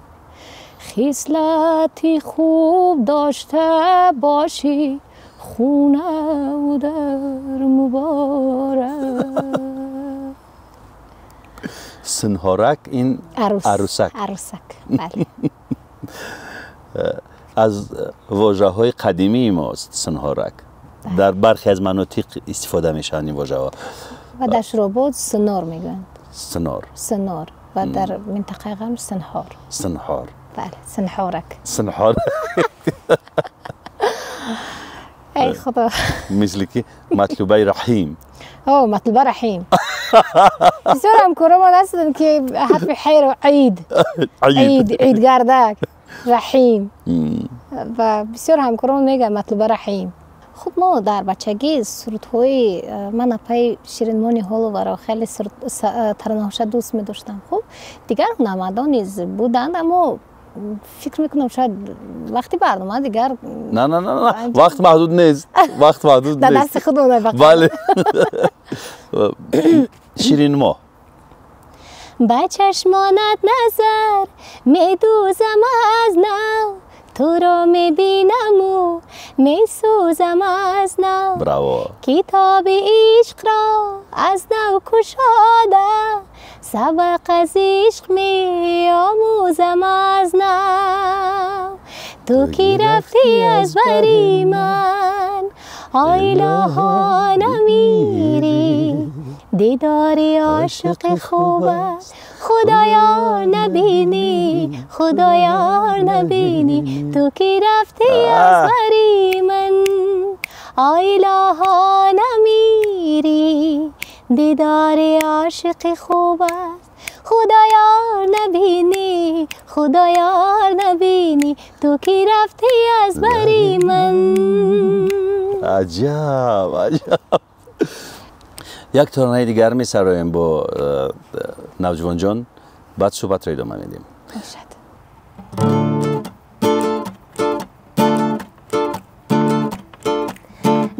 خصلتی خوب داشته باشی خونه و در مبارک. سنهارک این عروسک. عروسک، بله. از واژه‌های قدیمی ماست سنهارک. در برخی از مناطق استفاده میشن این واژه‌ها. و در شرابات سنار میگویند. سنار. سنار و در منطقه غرب سنهار. سنهار. بله، سنهارک. سنهار. ای خدا. مثل که مطلوبه رحیم. اوه مطلوبه رحیم. بسیار همکاران هستن که حرف حیر و عید. عید، عید گردک. رحیم. و بسیار همکاران میگن مطلوبه رحیم. خب ما در بچگی سرودهای من اپای شیرینمانی هولووا را خیلی ترانه‌هاش دوست می‌داشتم. خب دیگر هنرمندان نیز بودند، اما فکر میکنم شاید وقتی برنامه دیگر نه نه نه نه وقت محدود نیست، وقت محدود نیست، در دست خودمونه. بله. شیرین ما به چشمانت نظر میدوزم از نو، Туро мебинаму месӯзам аз нав. Браво! Китоби ишқро аз нав кушода, сабақ аз ишқ меомӯзам аз нав. Ту ки рафтӣ аз бари ман, оилаҳо намирӣ. Дидори ошиқи хуб аст, худоё набинӣ, худоё набинӣ. Ту ки рафтӣ аз бари ман, оилаҳо намирӣ. Дидори ошиқи хуб аст, худоё набинӣ, худоё набинӣ. Ту ки рафтӣ аз бари ман. Аҷаб, аҷаб. Як таронаи дигар месароем бо Навҷувонҷон, баъд суҳбатро идома медиҳем. Бошад.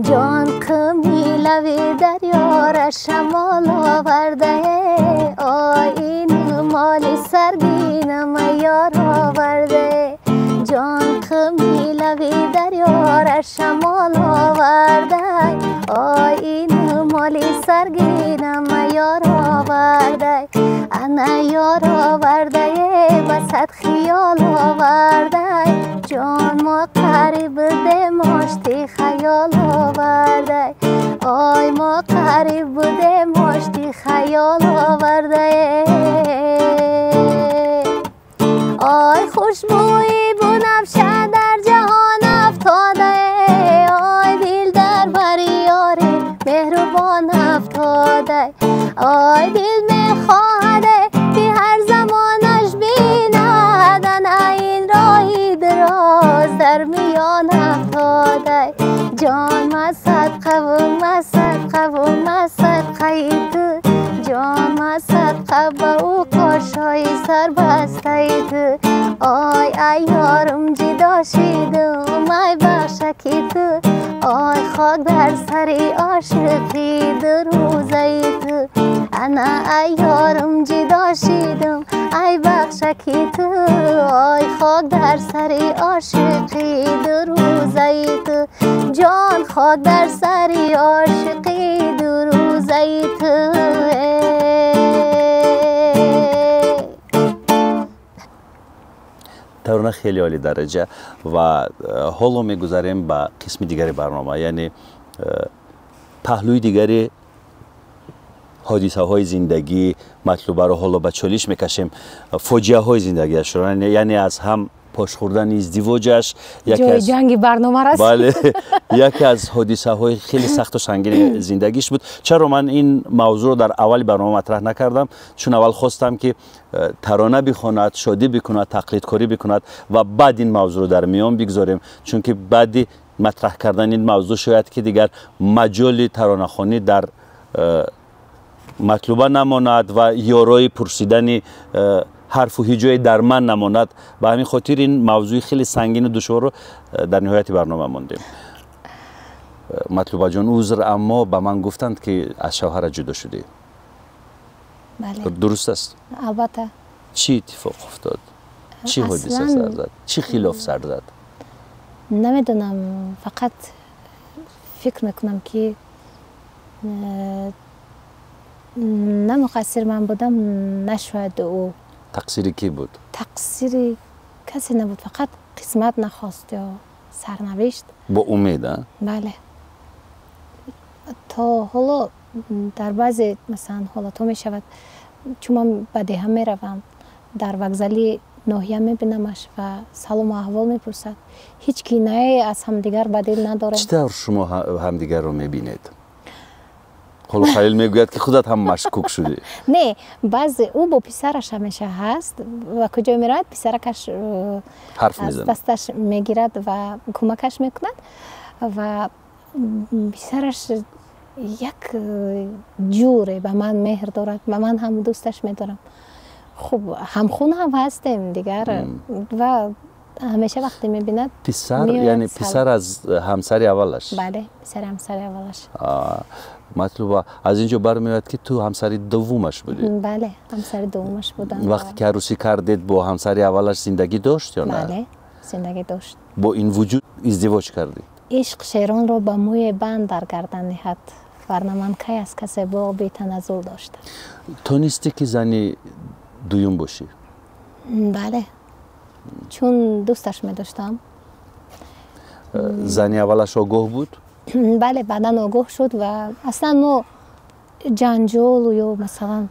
Ҷон қими лави дарёра шамол овардае, ой ин моли саргинам ёр овардае. Ҷон қими лави дарёра шамол овардай, ой ин моли саргинам ёр овардай. Ана ёр овардае, ба сад хиёл овардай. Ҷон мо қариб будем, ошти хаёл овардай. Ой мо қариб будем, ошти хаёл овардае. Ой хушбӯи бунафша дар ҷаҳон афтодае, ой дил дар бари ёри меҳрубон афтодай. Ой дил мехоҳаде ки ҳар замонаш бинад, ана ин роҳи дароз дар миён афтодай. Ҷон ма садқаву ма садқаву ма садқаи ту, ҷон ма садқа ба ӯ қошҳои сарбастаи ту. Ой ай ёрум ҷидо шидум, ай бахшаки ту, ой хок дар сари ошиқи дурӯзаи ту. Ана ай ёрум ҷидо шидум, ай бахшаки ту, ой хок дар сари ошиқи дурӯзаи ту. Ҷон хок дар сари ошиқи дурӯзаи ту. Тарона хеле олӣ дараҷа ва ҳоло мегузарем ба қисми дигари барнома, яъне паҳлӯи дигари ҳодисаҳои зиндагӣ Матлубаро ҳоло ба чолиш мекашем, фоҷиаҳои зиндагиашро, яъне аз ҳам пош хӯрдани издивоҷаш, ҷои ҷанги барнома раст. Бале, яке аз ҳодисаҳои хеле сахту сангини зиндагиш буд. Чаро ман ин мавзӯъро дар аввали барнома матраҳ накардам? Чун аввал хостам ки тарона бихонад, шодӣ бикунад, тақлидкорӣ бикунад ва баъд ин мавзӯъро дар миён бигзорем, чунки баъди матраҳ кардани ин мавзӯъ шояд ки дигар маҷоли таронахонӣ дар Матлуба намонад ва ёрои пурсидани ҳарфу ҳиҷое дар ман намонад. Ба ҳамин хотир ин мавзӯи хеле сангину душворро дар ниҳояти барнома мондем. Матлубаҷон, узр, аммо ба ман гуфтанд ки аз шавҳара ҷудо шудӣ. Дуруст аст? Албатта. Чӣ иттифоқ уфтод? Чӣ ҳодиса сар зад? Чӣ хилоф сар зад? Намедонам, фақат фикр мекунам ки на муқассир ман будам, на шояд ӯ. Тақсири кӣ буд? Тақсири касе набуд, фақат қисмат нахост ё сарнавишт. Бо умед, а? Бале. То ҳоло дар баъзе масалан ҳолатҳо мешавад, чун ман ба деҳа меравам, дар вокзали ноҳия мебинамаш ва салому аҳвол мепурсад. Ҳеҷ кинае аз ҳамдигар ба дил надорем. Чӣ тавр шумо ҳамдигарро мебинед? Ҳоло Халил мегӯяд ки худат ҳам машкук шудӣ. Не, баъзе ӯ бо писараш ҳамеша ҳаст ва куҷо меравад, писаракаш ҳарф мезанад, дасташ мегирад ва кӯмакаш мекунад ва писараш як ҷуре ба ман меҳр дорад, ба ман ҳам дӯсташ медорам. Хуб, ҳамхун ҳам ҳастем дигар ва ҳамеша вақте мебинад. Писар, яъне писар аз ҳамсари аввалаш? Бале, писари ҳамсари аввалаш. Матлуба, аз ин ҷо бармеояд ки ту ҳамсари дуввумаш будӣ? Бале, ҳамсари дуввумаш будам. Вақте ки арӯсӣ кардед, бо ҳамсари аввалаш зиндагӣ дошт ё на? Бале, Зиндагӣ дошт. Бо ин вуҷуд издивоҷ кардӣ? Ишқ шеронро ба мӯе банд дар гардан ниҳад, варна ман кай аз касе боби таназзул доштам. Тонистӣ ки зани дуюм бошӣ? Бале, чун дӯсташ медоштам. Зани аввалаш огоҳ буд? Бале, баъдан огоҳ шуд ва аслан мо ҷанҷолу ё масалан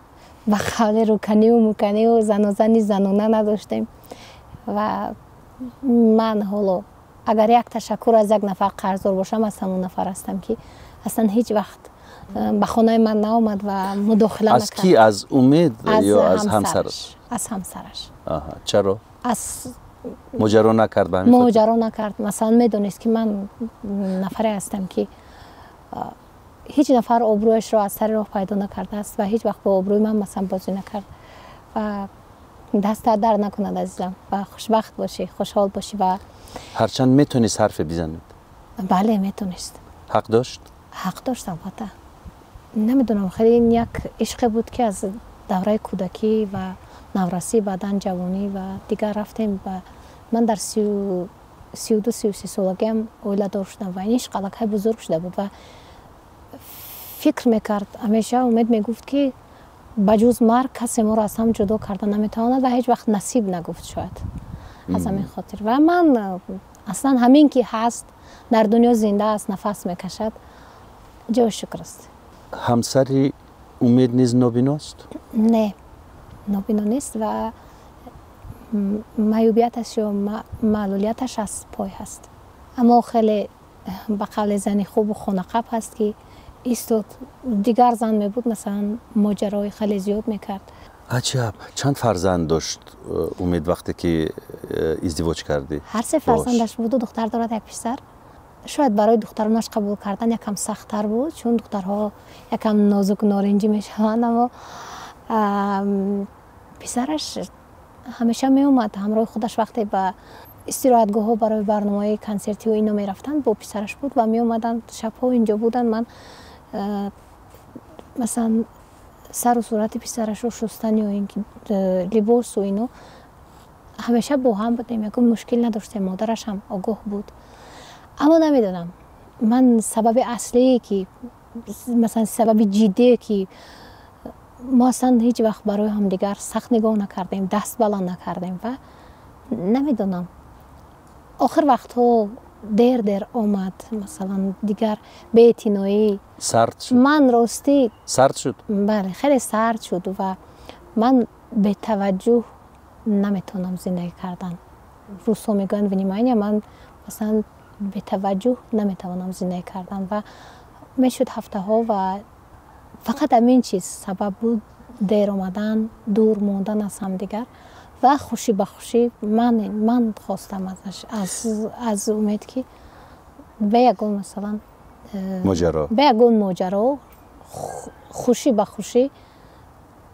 ба қавли рӯканиву муканиву занозани занона надоштем. Ва ман ҳоло агар як ташаккур аз як нафар қарздор бошам, аз ҳамон нафар ҳастам, ки аслан ҳеҷ вақт ба хонаи ман наомад ва мудохила накард. Аз ки? Аз Умед ё аз ҳамсараш? Аз ҳамсараш. Чаро? Аз моҷаро накард ба ҳамин? Моҷаро накард. Масалан, медонист, ки ман нафаре ҳастам, ки ҳеҷ нафар обрӯяшро аз сари роҳ пайдо накардааст ва ҳеҷ вақт бо обрӯи ман масалан бозӣ накард. Ва дастат дар накунад, азизам, ва хушбахт бошӣ, хушҳол бошӣ. Ва ҳарчанд метонист ҳарфе бизанед? Бале, метонист. Ҳақ дошт? Ҳақ дошт, албатта. Намедонам, хеле ин як ишқе буд, ки аз давраи кӯдакӣ ва наврасӣ, баъдан ҷавонӣ ва дигар рафтем. Ба ман дар 32, 33 солагиам оиладор шудам ва ин ишқ аллакай бузург шуда буд ва фикр мекард ҳамеша. Умед мегуфт, ки ба ҷуз марг касе моро аз ҳам ҷудо карда наметавонад ва ҳеҷ вақт насиб нагуфт, шояд аз ҳамин хотир. Ва ман аслан ҳамин ки ҳаст, дар дунё зинда аст, нафас мекашад, ҷои шукр аст. Ҳамсари Умед низ нобиност? Не, нобино нест ва маъюбияташ ё маълулияташ аз пой ҳаст, аммо хеле ба қавли зани хубу хонақаб ҳаст, ки истод. Дигар зан мебуд, масалан, моҷарои хеле зиёд мекард. Аҷаб! Чанд фарзанд дошт Умед, вақте ки издивоҷ кардӣ? Ҳар се фарзандаш буд. Ду духтар дорад, як писар. Шояд барои духтаронаш қабул кардан якам сахттар буд, чун духтарҳо якам нозуку норинҷӣ мешаванд, аммо писараш ҳамеша меомад ҳамроҳи худаш. Вақте ба истироҳатгоҳҳо барои барномаҳои консертию ино мерафтанд, бо писараш буд ва меомаданд, шабҳо инҷо буданд. Ман масалан сару сурати писарашро шустан ё ин ки либосу ино, ҳамеша бо ҳам будем, ягон мушкил надоштем. Модараш ҳам огоҳ буд. Аммо намедонам, ман сабаби аслие ки, масалан, сабаби ҷиддие ки мо аслан ҳеҷ вақт барои ҳамдигар сахт нигоҳ накардем, даст баланд накардем ва намедонам, охир вақтҳо дер дер омад, масалан, дигар беэътиноӣ. Сард шуд? Ман ростӣ Сард шуд? Бале, хеле сард шуд ва ман бетаваҷҷӯҳ наметавонам зиндагӣ кардан. Русҳо мегӯянд внимание, ман масалан бетаваҷҷӯҳ наметавонам зиндагӣ кардан ва мешуд ҳафтаҳо ва фақат ҳамин чиз сабаб буд: дер омадан, дур мондан аз ҳамдигар. Ва хушӣ ба хушӣ ман хостам аз Умед, ки бе ягон масалан моҷаро. Бе ягон моҷаро, хушӣ ба хушӣ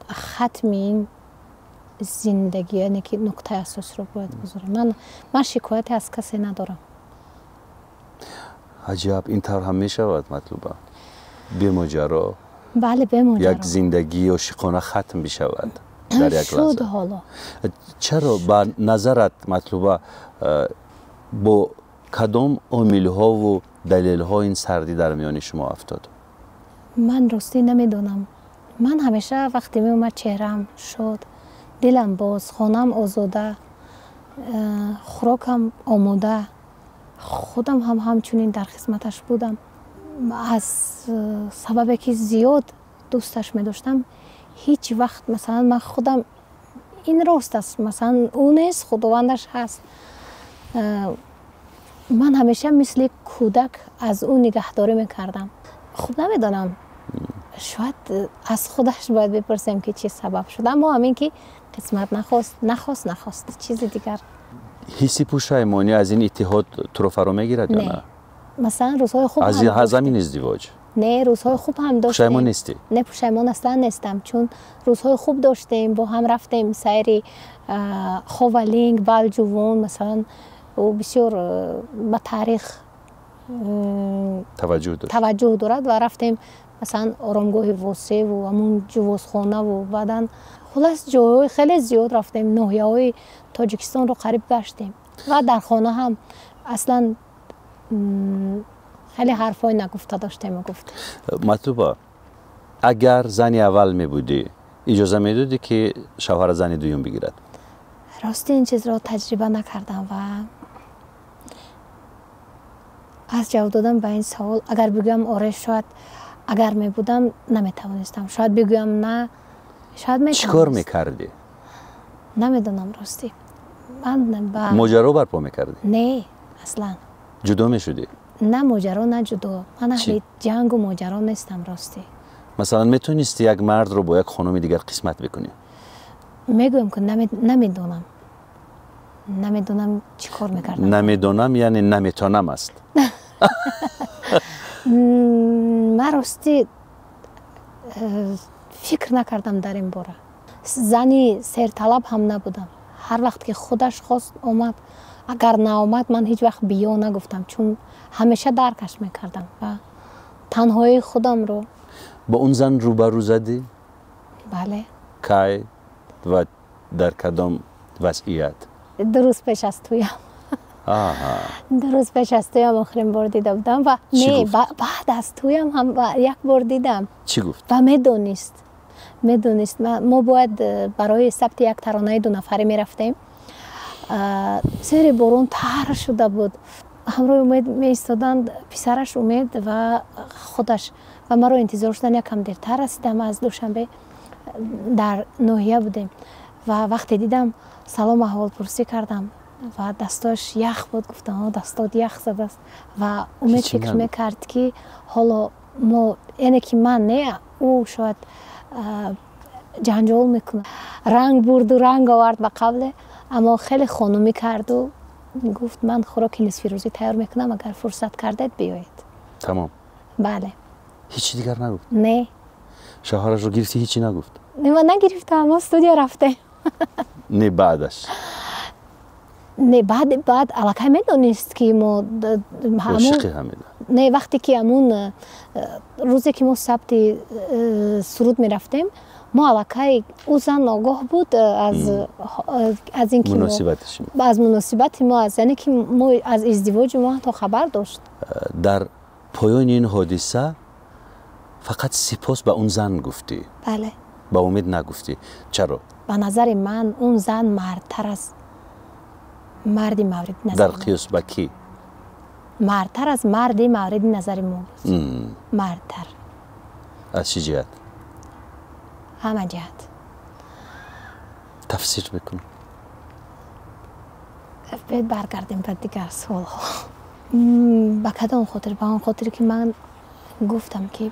хатми ин зиндагӣ, яъне ки нуктаи асосиро бояд гузорем. Ман шикояте аз касе надорам. Аҷаб, ин тавр ҳам мешавад, Матлуба, бемоҷаро? Бале, бемоҷаро. Як зиндагии ошиқона хатм бишавад дар як шуд лаҳза. Ҳоло. Чаро, ба назарат, Матлуба, бо кадом омилҳову далелҳо ин сардӣ дар миёни шумо афтод? Ман ростӣ намедонам. Ман ҳамеша вақте меомад, чеҳраам шод, дилам боз, хонаам озода, хӯрокам омода, худам ҳам ҳамчунин дар хизматаш будам. Аз сабабе ки зиёд дӯсташ медоштам, ҳеҷ вақт масалан ман худам, ин рост аст, масалан, ӯ нест, худовандаш ҳаст, ман ҳамеша мисли кӯдак аз ӯ нигаҳдорӣ мекардам. Хуб, намедонам, шояд аз худаш бояд бипурсем, ки чӣ сабаб шуд, аммо ҳамин ки қисмат нахост, нахост, нахост, чизи дигар. Ҳисси пушаймонӣ аз ин иттиҳод туро фаро мегирад ё Не. на? Масалан, рӯзҳои хуб аз ҳам аз ҳамин доштем. издивоҷ? Не, рӯзҳои хуб ҳам доштем. Пушаймон нестӣ? Не, пушаймон аслан нестам, чун рӯзҳои хуб доштем, бо ҳам рафтем сайри Ховалинг, Балҷувон. Масалан, ӯ бисёр ба таърих таваҷҷӯҳ дошт. Таваҷҷӯҳ дорад ва рафтем, масалан, оромгоҳи Восеву ҳамун ҷувозхонаву баъдан, хулас, ҷойҳои хеле зиёд рафтем, ноҳияҳои Тоҷикистонро қариб гаштем. Ва дар хона ҳам аслан хеле ҳарфҳои нагуфта доштем гуфт. Матлуба, агар зани аввал мебудӣ, иҷоза медодӣ, ки шавҳара зани дуюм бигирад? Рости, ин чизро таҷриба накардам ва аз ҷавоб додан ба ин савол, агар бигӯям оре, шояд агар мебудам, наметавонистам, шояд бигӯям на, шояд Чӣ кор мекардӣ? Намедонам, ростӣ, ман ба Моҷаро барпо мекардӣ? Не, аслан. Ҷудо мешудӣ? На моҷаро, на ҷудо. Ман аҳли ҷангу моҷаро нестам, ростӣ. Масалан, метавонисти як мардро бо як хонуми дигар қисмат бикунӣ? Мегӯям, ки намедонам, намедонам чӣ кор мекардам. Намедонам, яъне наметонам аст. Ман, ростӣ, фикр накардам дар ин бора. Зани серталаб ҳам набудам. Ҳар вақт ки худаш хост, омад, агар наомад, ман ҳеҷ вақт биё нагуфтам, чун ҳамеша даркаш мекардам ва танҳоии худамро. Бо он зан рӯбарӯ задӣ? Бале. Кай ва дар кадом вазъият? 2 рӯз пеш аз туям. 2 рӯз пеш аз туям охирин бор дида будам ва не, баъд аз туям ҳам як бор дидам. Чӣ гуфт? Ва медонист. Мо бояд барои сабти як таронаи дунафарӣ мерафтем. Зери борон тар шуда буд. Ҳамроҳи Умед меистоданд, писараш Умед ва худаш, ва маро интизор шудан. Якам дертар расидам аз Душанбе, дар ноҳия будем ва вақте дидам, салом аҳволпурсӣ кардам ва дастош ях буд. Гуфтам: «Дастот ях задааст». Ва Умед фикр мекард, ки ҳоло мо, яъне ки ман не, ӯ шояд ҷанҷол мекунад. Ранг бурду ранг овард ба қавле, аммо хеле хонумӣ карду гуфт: «Ман хӯроки нисфирӯзӣ тайёр мекунам, агар фурсат кардед, биёед». Тамом? Бале. Ҳечи дигар нагуфт? Не. Шавҳарашро гирифтӣ, ҳечи нагуфт? Ман нагирифтам, мо студия рафтем. Не, баъдаш? Не, баъд аллакай медонист, ки мо Ошиқи ҳамида? Не, вақте ки ҳамун рӯзе ки мо сабти суруд мерафтем, мо аллакай, ӯ зан огоҳ буд аз ин ки аз муносибати мо, аз, яъне ки мо, аз издивоҷи мо ҳатто хабар дошт. Дар поёни ин ҳодиса фақат сипос ба он зан гуфтӣ? Бале. Ба Умед нагуфтӣ. Чаро? Ба назари ман, он зан мардтар аз марди мавриди назар. Дар қиёс ба кӣ? Мардтар аз марди мавриди назари мо буд, мардтар. Аз чӣ ҷиҳат? Ҳама ҷиҳат. Тафсир бикун. Биёед баргардем ба дигар суолҳо. Ба кадом хотир? Ба он хотире, ки ман гуфтам, ки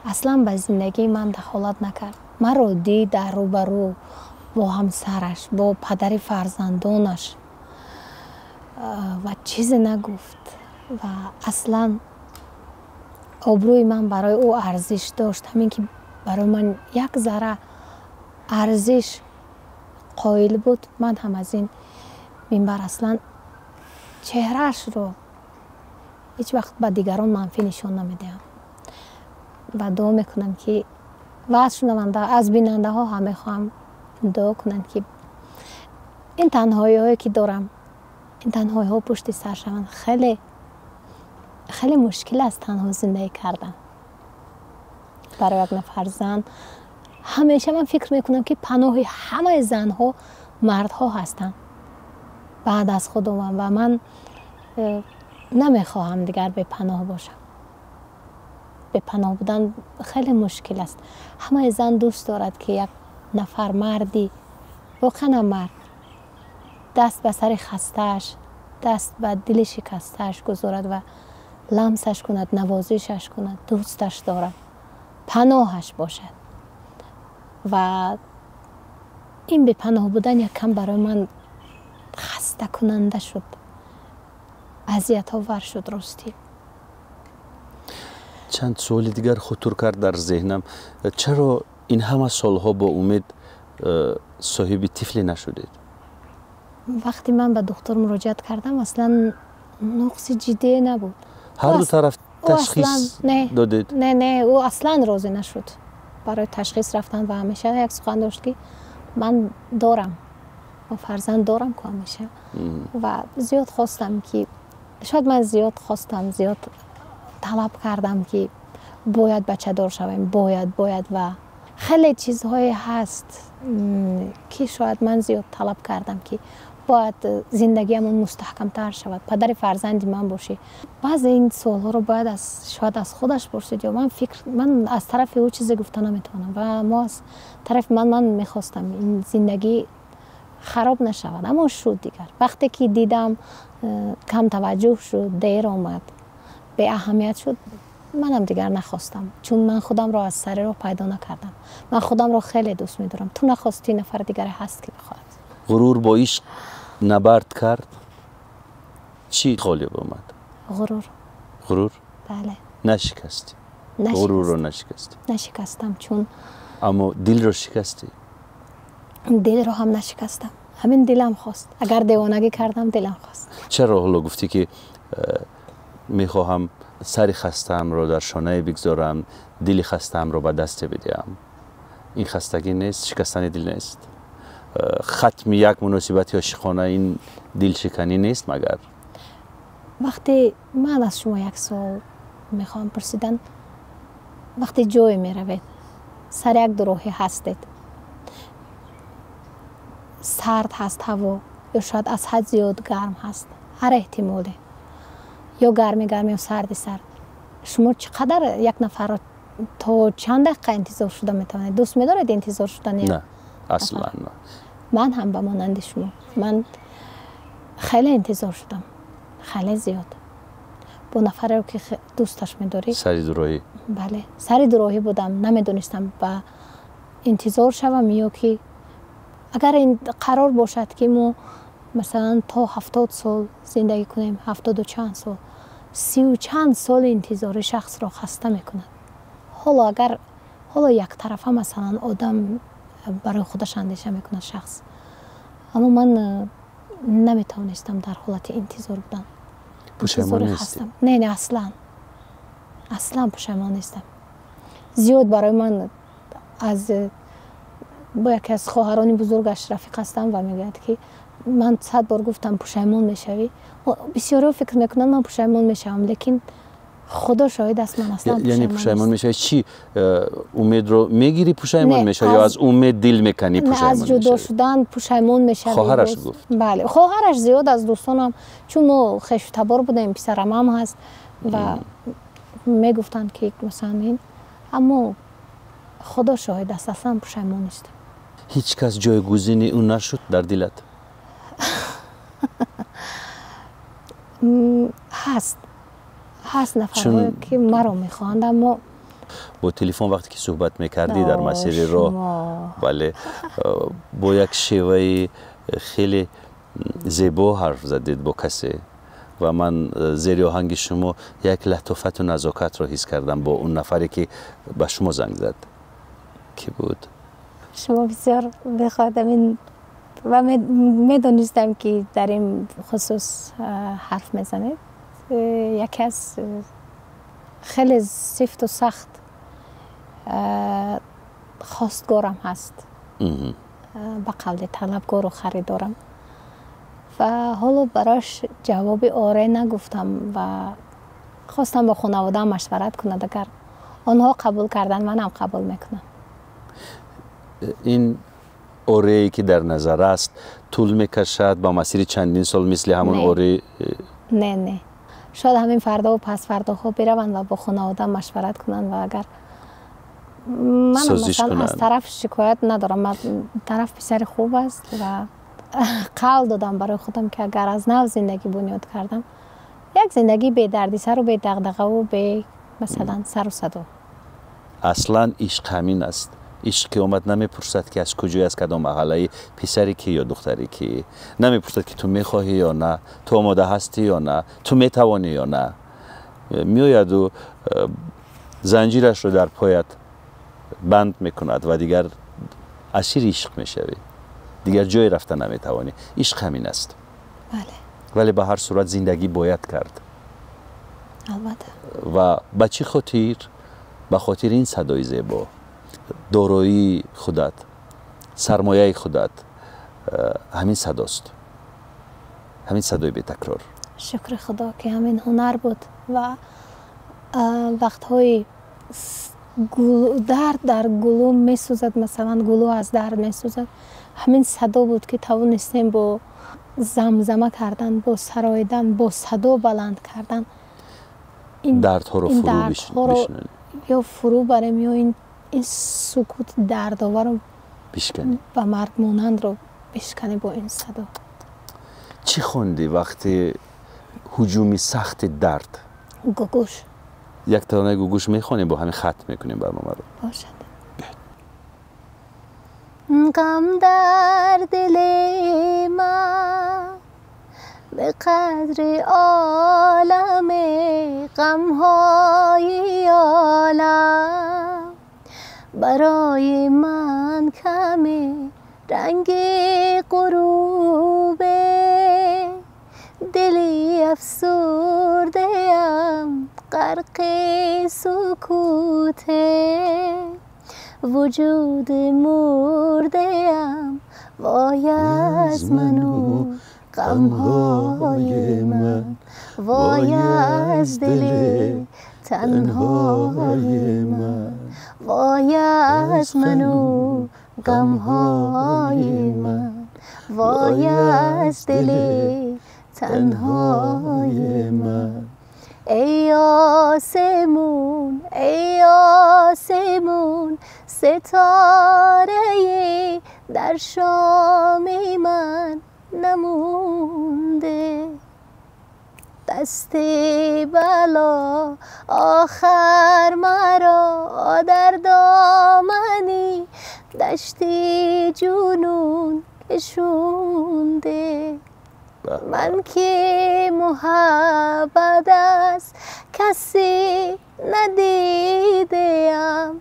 аслан ба зиндагии ман дахолат накард. Маро дид дар рӯбарӯ бо ҳамсараш, бо падари фарзандонаш, ва чизе нагуфт. Ва аслан обрӯи ман барои ӯ арзиш дошт. Ҳамин ки барои ман як зарра арзиш қоил буд, ман ҳам аз ин минбар аслан чеҳраашро ҳеҷ вақт ба дигарон манфӣ нишон намедиҳам ва дуо мекунам, ки ва аз шунаванда, аз бинандаҳо ҳам мехоҳам дуо кунанд, ки ин танҳоиҳое ки дорам, ин танҳоиҳо пушти сар шаванд. Хеле хеле мушкил аст танҳо зиндагӣ кардан барои як нафар зан. Ҳамеша ман фикр мекунам, ки паноҳи ҳамаи занҳо мардҳо ҳастанд баъд аз Худованд, ва ман намехоҳам дигар бепаноҳ бошам. Бепаноҳ будан хеле мушкил аст. Ҳамаи зан дӯст дорад, ки як нафар марди, воқеан мард, даст ба сари хастааш, даст ба дили шикастааш гузорад ва ламсаш кунад, навозишаш кунад, дӯсташ дорад, паноҳаш бошад. Ва ин бепаноҳ будан якам барои ман хастакунанда шуд, азиятовар шуд, ростӣ. Чанд суоли дигар хутур кард дар зеҳнам. Чаро ин ҳама солҳо бо Умед соҳиби тифле нашудед? Вақте ман ба духтур муроҷиат кардам, аслан нуқси ҷиддие набуд. Ҳарду тараф ташхис додед? Не, ӯ аслан розӣ нашуд барои ташхис рафтан ва ҳамеша як сухан дошт, ки ман дорам. Ман фарзанд дорам ку ҳамеша ва зиёд хостам ки шояд ман зиёд хостам, зиёд талаб кардам ки бояд бачадор шавем, бояд ва хеле чизҳое ҳаст ки шояд ман зиёд талаб кардам ки бояд зиндагиамон мустаҳкамтар шавад, падари фарзанди ман бошӣ. Баъзе ин суолҳоро бояд шояд аз худаш пурсид ё ман фикр, ман аз тарафи ӯ чизе гуфта наметавонам ва мо аз тарафи ман мехостам ин зиндагӣ хароб нашавад, аммо шуд дигар. Вақте ки дидам кам таваҷҷӯҳ шуд, дер омад, беаҳамият шуд, манам дигар нахостам, чун ман худамро аз сари роҳ пайдо накардам. Ман худамро хеле дӯст медорам. Ту нахостӣ, нафари дигаре ҳаст ки бихоҳад. Ғурур бо ишқ набард кард, чӣ ғолиб омад? Ғурур. Ғурур? Бале. Нашикастӣ? Ғурурро нашикастӣ? Нашикастам, чун аммо дилро шикастӣ? Дилро ҳам нашикастам. Ҳамин дилам хост. Агар девонагӣ кардам, дилам хост. Чаро ҳоло гуфтӣ ки мехоҳам сари хастаамро дар шонае бигзорам, дили хастаамро ба дасте бидиҳам? Ин хастагӣ нест, шикастани дил нест? Хатми як муносибати ошиқона ин дилшиканӣ нест магар? Вақте ман аз шумо як суол мехоҳам пурсидан, вақте ҷое меравед, сари як дуроҳӣ ҳастед, сард ҳаст ҳаво ё шояд аз ҳад зиёд гарм ҳаст, ҳар эҳтимоле, ё гарми гарм ё сарди сард, шумо чӣ қадар як нафарро то чанд дақиқа интизор шуда метавонед? Дӯст медоред интизор шудан? Не, аслан не. Ман ҳам ба монанди шумо, ман хеле интизор шудам, хеле зиёд. Бо нафареро ки дӯсташ медорӣ. Сари дуроҳӣ? Бале, сари дуроҳӣ будам, намедонистам ба интизор шавам ё ки агар ин қарор бошад ки мо масалан то 70 сол зиндагӣ кунем, 70 чанд сол, 30 чанд соли интизори шахсро хаста мекунад. Ҳоло агар ҳоло яктарафа масалан одам барои худаш андеша мекунад шахс, аммо ман наметавонистам дар ҳолати интизор будан. Пушаймон нестӣ? Не, не, аслан аслан пушаймон нестам. Зиёд барои ман аз бо яке аз хоҳарони бузургаш рафиқ ҳастам ва мегӯяд ки ман 100 бор гуфтам пушаймон мешавӣ. Бисёриҳо фикр мекунанд ман пушаймон мешавам, лекин худо шоҳид аст, ман аслан яъне пушаймон мешавӣ? Чӣ умедро мегирӣ пушаймон мешавӣ ё аз умед дил меканӣ пушаймон мешавӣ? Аз ҷудо шудан пушаймон мешавӣ. Хоҳараш гуфт? Бале, хоҳараш зиёд аз дӯстонам, чун мо хешу табор будем, писарамам ҳаст ва мегуфтанд ки масалан ин, аммо худо шоҳид аст, аслан пушаймон нестам. Ҳеҷ кас ҷойгузини ӯ нашуд дар дилат? Ҳаст нафарҳое ки маро мехоҳанд, аммо бо телефон вақте ки суҳбат мекардӣ дар масири роҳ, бале, бо як шеваи хеле зебо ҳарф задед бо касе ва ман зери оҳанги шумо як латофату назокатро ҳис кардам бо он нафаре ки ба шумо занг зад. Кӣ буд? Шумо бисёр мехоҳадам ин ва медонистам ки дар ин хусус ҳарф мезанед. Яке аз хеле сифту сахт хостгорам ҳаст, ба қавли талабгору харидорам ва ҳоло барош ҷавоби оре нагуфтам ва хостам бо хонаводаам машварат кунад. Агар онҳо қабул карданд, манам қабул мекунам. Ин орее ки дар назар аст тӯл мекашад ба масири чандин сол мисли ҳамон оре? Не, не, шояд ҳамин фардову пасфардоҳо бираванд ва бо хонавода машварат кунанд ва агар манам масалан аз тараф шикоят надорам, тараф писари хуб аст ва қавл додам барои худам ки агар аз нав зиндагӣ бунёд кардам, як зиндагии бедардисару бедағдағаву бе масалан сару садо. Аслан ишқ ҳамин аст. Ишқ ки омад намепурсад ки аз куҷое, аз кадом маҳаллаи, писари ки ё духтари ки, намепурсад ки ту мехоҳӣ ё на, ту омода ҳастӣ ё на, ту метавонӣ ё на. Меояду занҷирашро дар поят банд мекунад ва дигар асири ишқ мешавӣ, дигар ҷое рафта наметавонӣ. Ишқ ҳамин аст. Бале, вале ба ҳар сурат зиндагӣ бояд кард. Албатта. Ва ба чӣ хотир? Ба хотири ин садои зебо, дороии худат, сармояи худат, Ҳамин садост, ҳамин садои бетакрор. Шукри Худо, ки ҳамин ҳунар буд ва вақтҳои дард дар гулӯ месӯзад, масалан, гулӯ аз дард месӯзад, ҳамин садо буд, ки тавонистем бо замзама кардан, бо сароидан, бо садо баланд кардан дардҳоро фурӯ ё фурӯ барем, ё ин сукути дардоварро бишканем, ба марг монандро бишканем бо ин садо. Чӣ хондӣ вақти ҳуҷуми сахти дард? Гугуш. Як таронаи Гугуш мехонем, бо ҳамин хатм мекунем барномаро. Бошад. Ғам дар дили ман به قدر عالم غمهای عالم برای من کمی رنگ غروبه، دلی افسرده ام غرق سکوته، وجود مرده ام وای از من و غمهای من، وای از دل تنهای من، وای از من و غمهای من، وای از دل تنهای من. ای آسمون، ای آسمون، ستاره در شام من نمونده، دست بلا آخر مرا در دامنی دشت جنون کشونده. من که محبت از کسی ندیدم،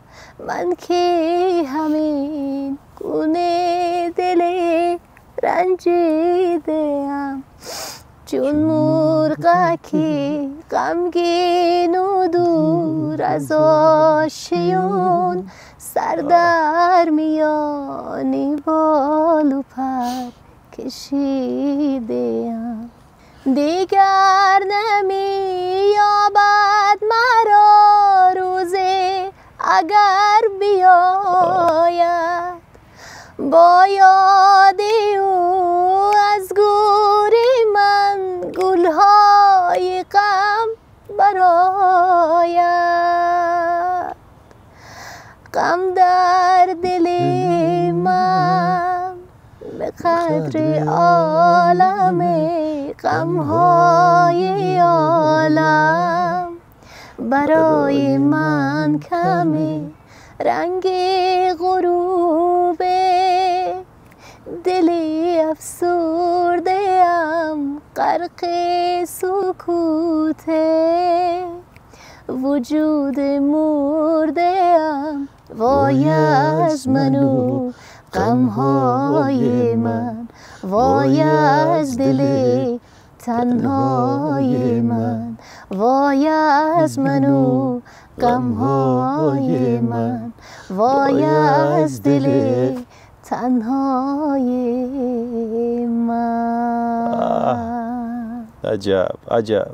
من که همین گونه دل رنجیدم، چون مرغکی غمگین و دور از آشیون، سر در میانی بال و پر کشیدم. دیگر نمی‌یابد مرا روزه اگر بیاید، با یاد او از گور من گلهای غم براید. غم در دل من به قدر عالم غمهای عالم برای من کمی رنگ غروبه، دلی افسرده ام غرق سکوته، وجود مرده ام وای از من و غمهای من، وای از دل تنهای من، وای از من و غمهای من، وای از دل تنهای من. عجب عجب.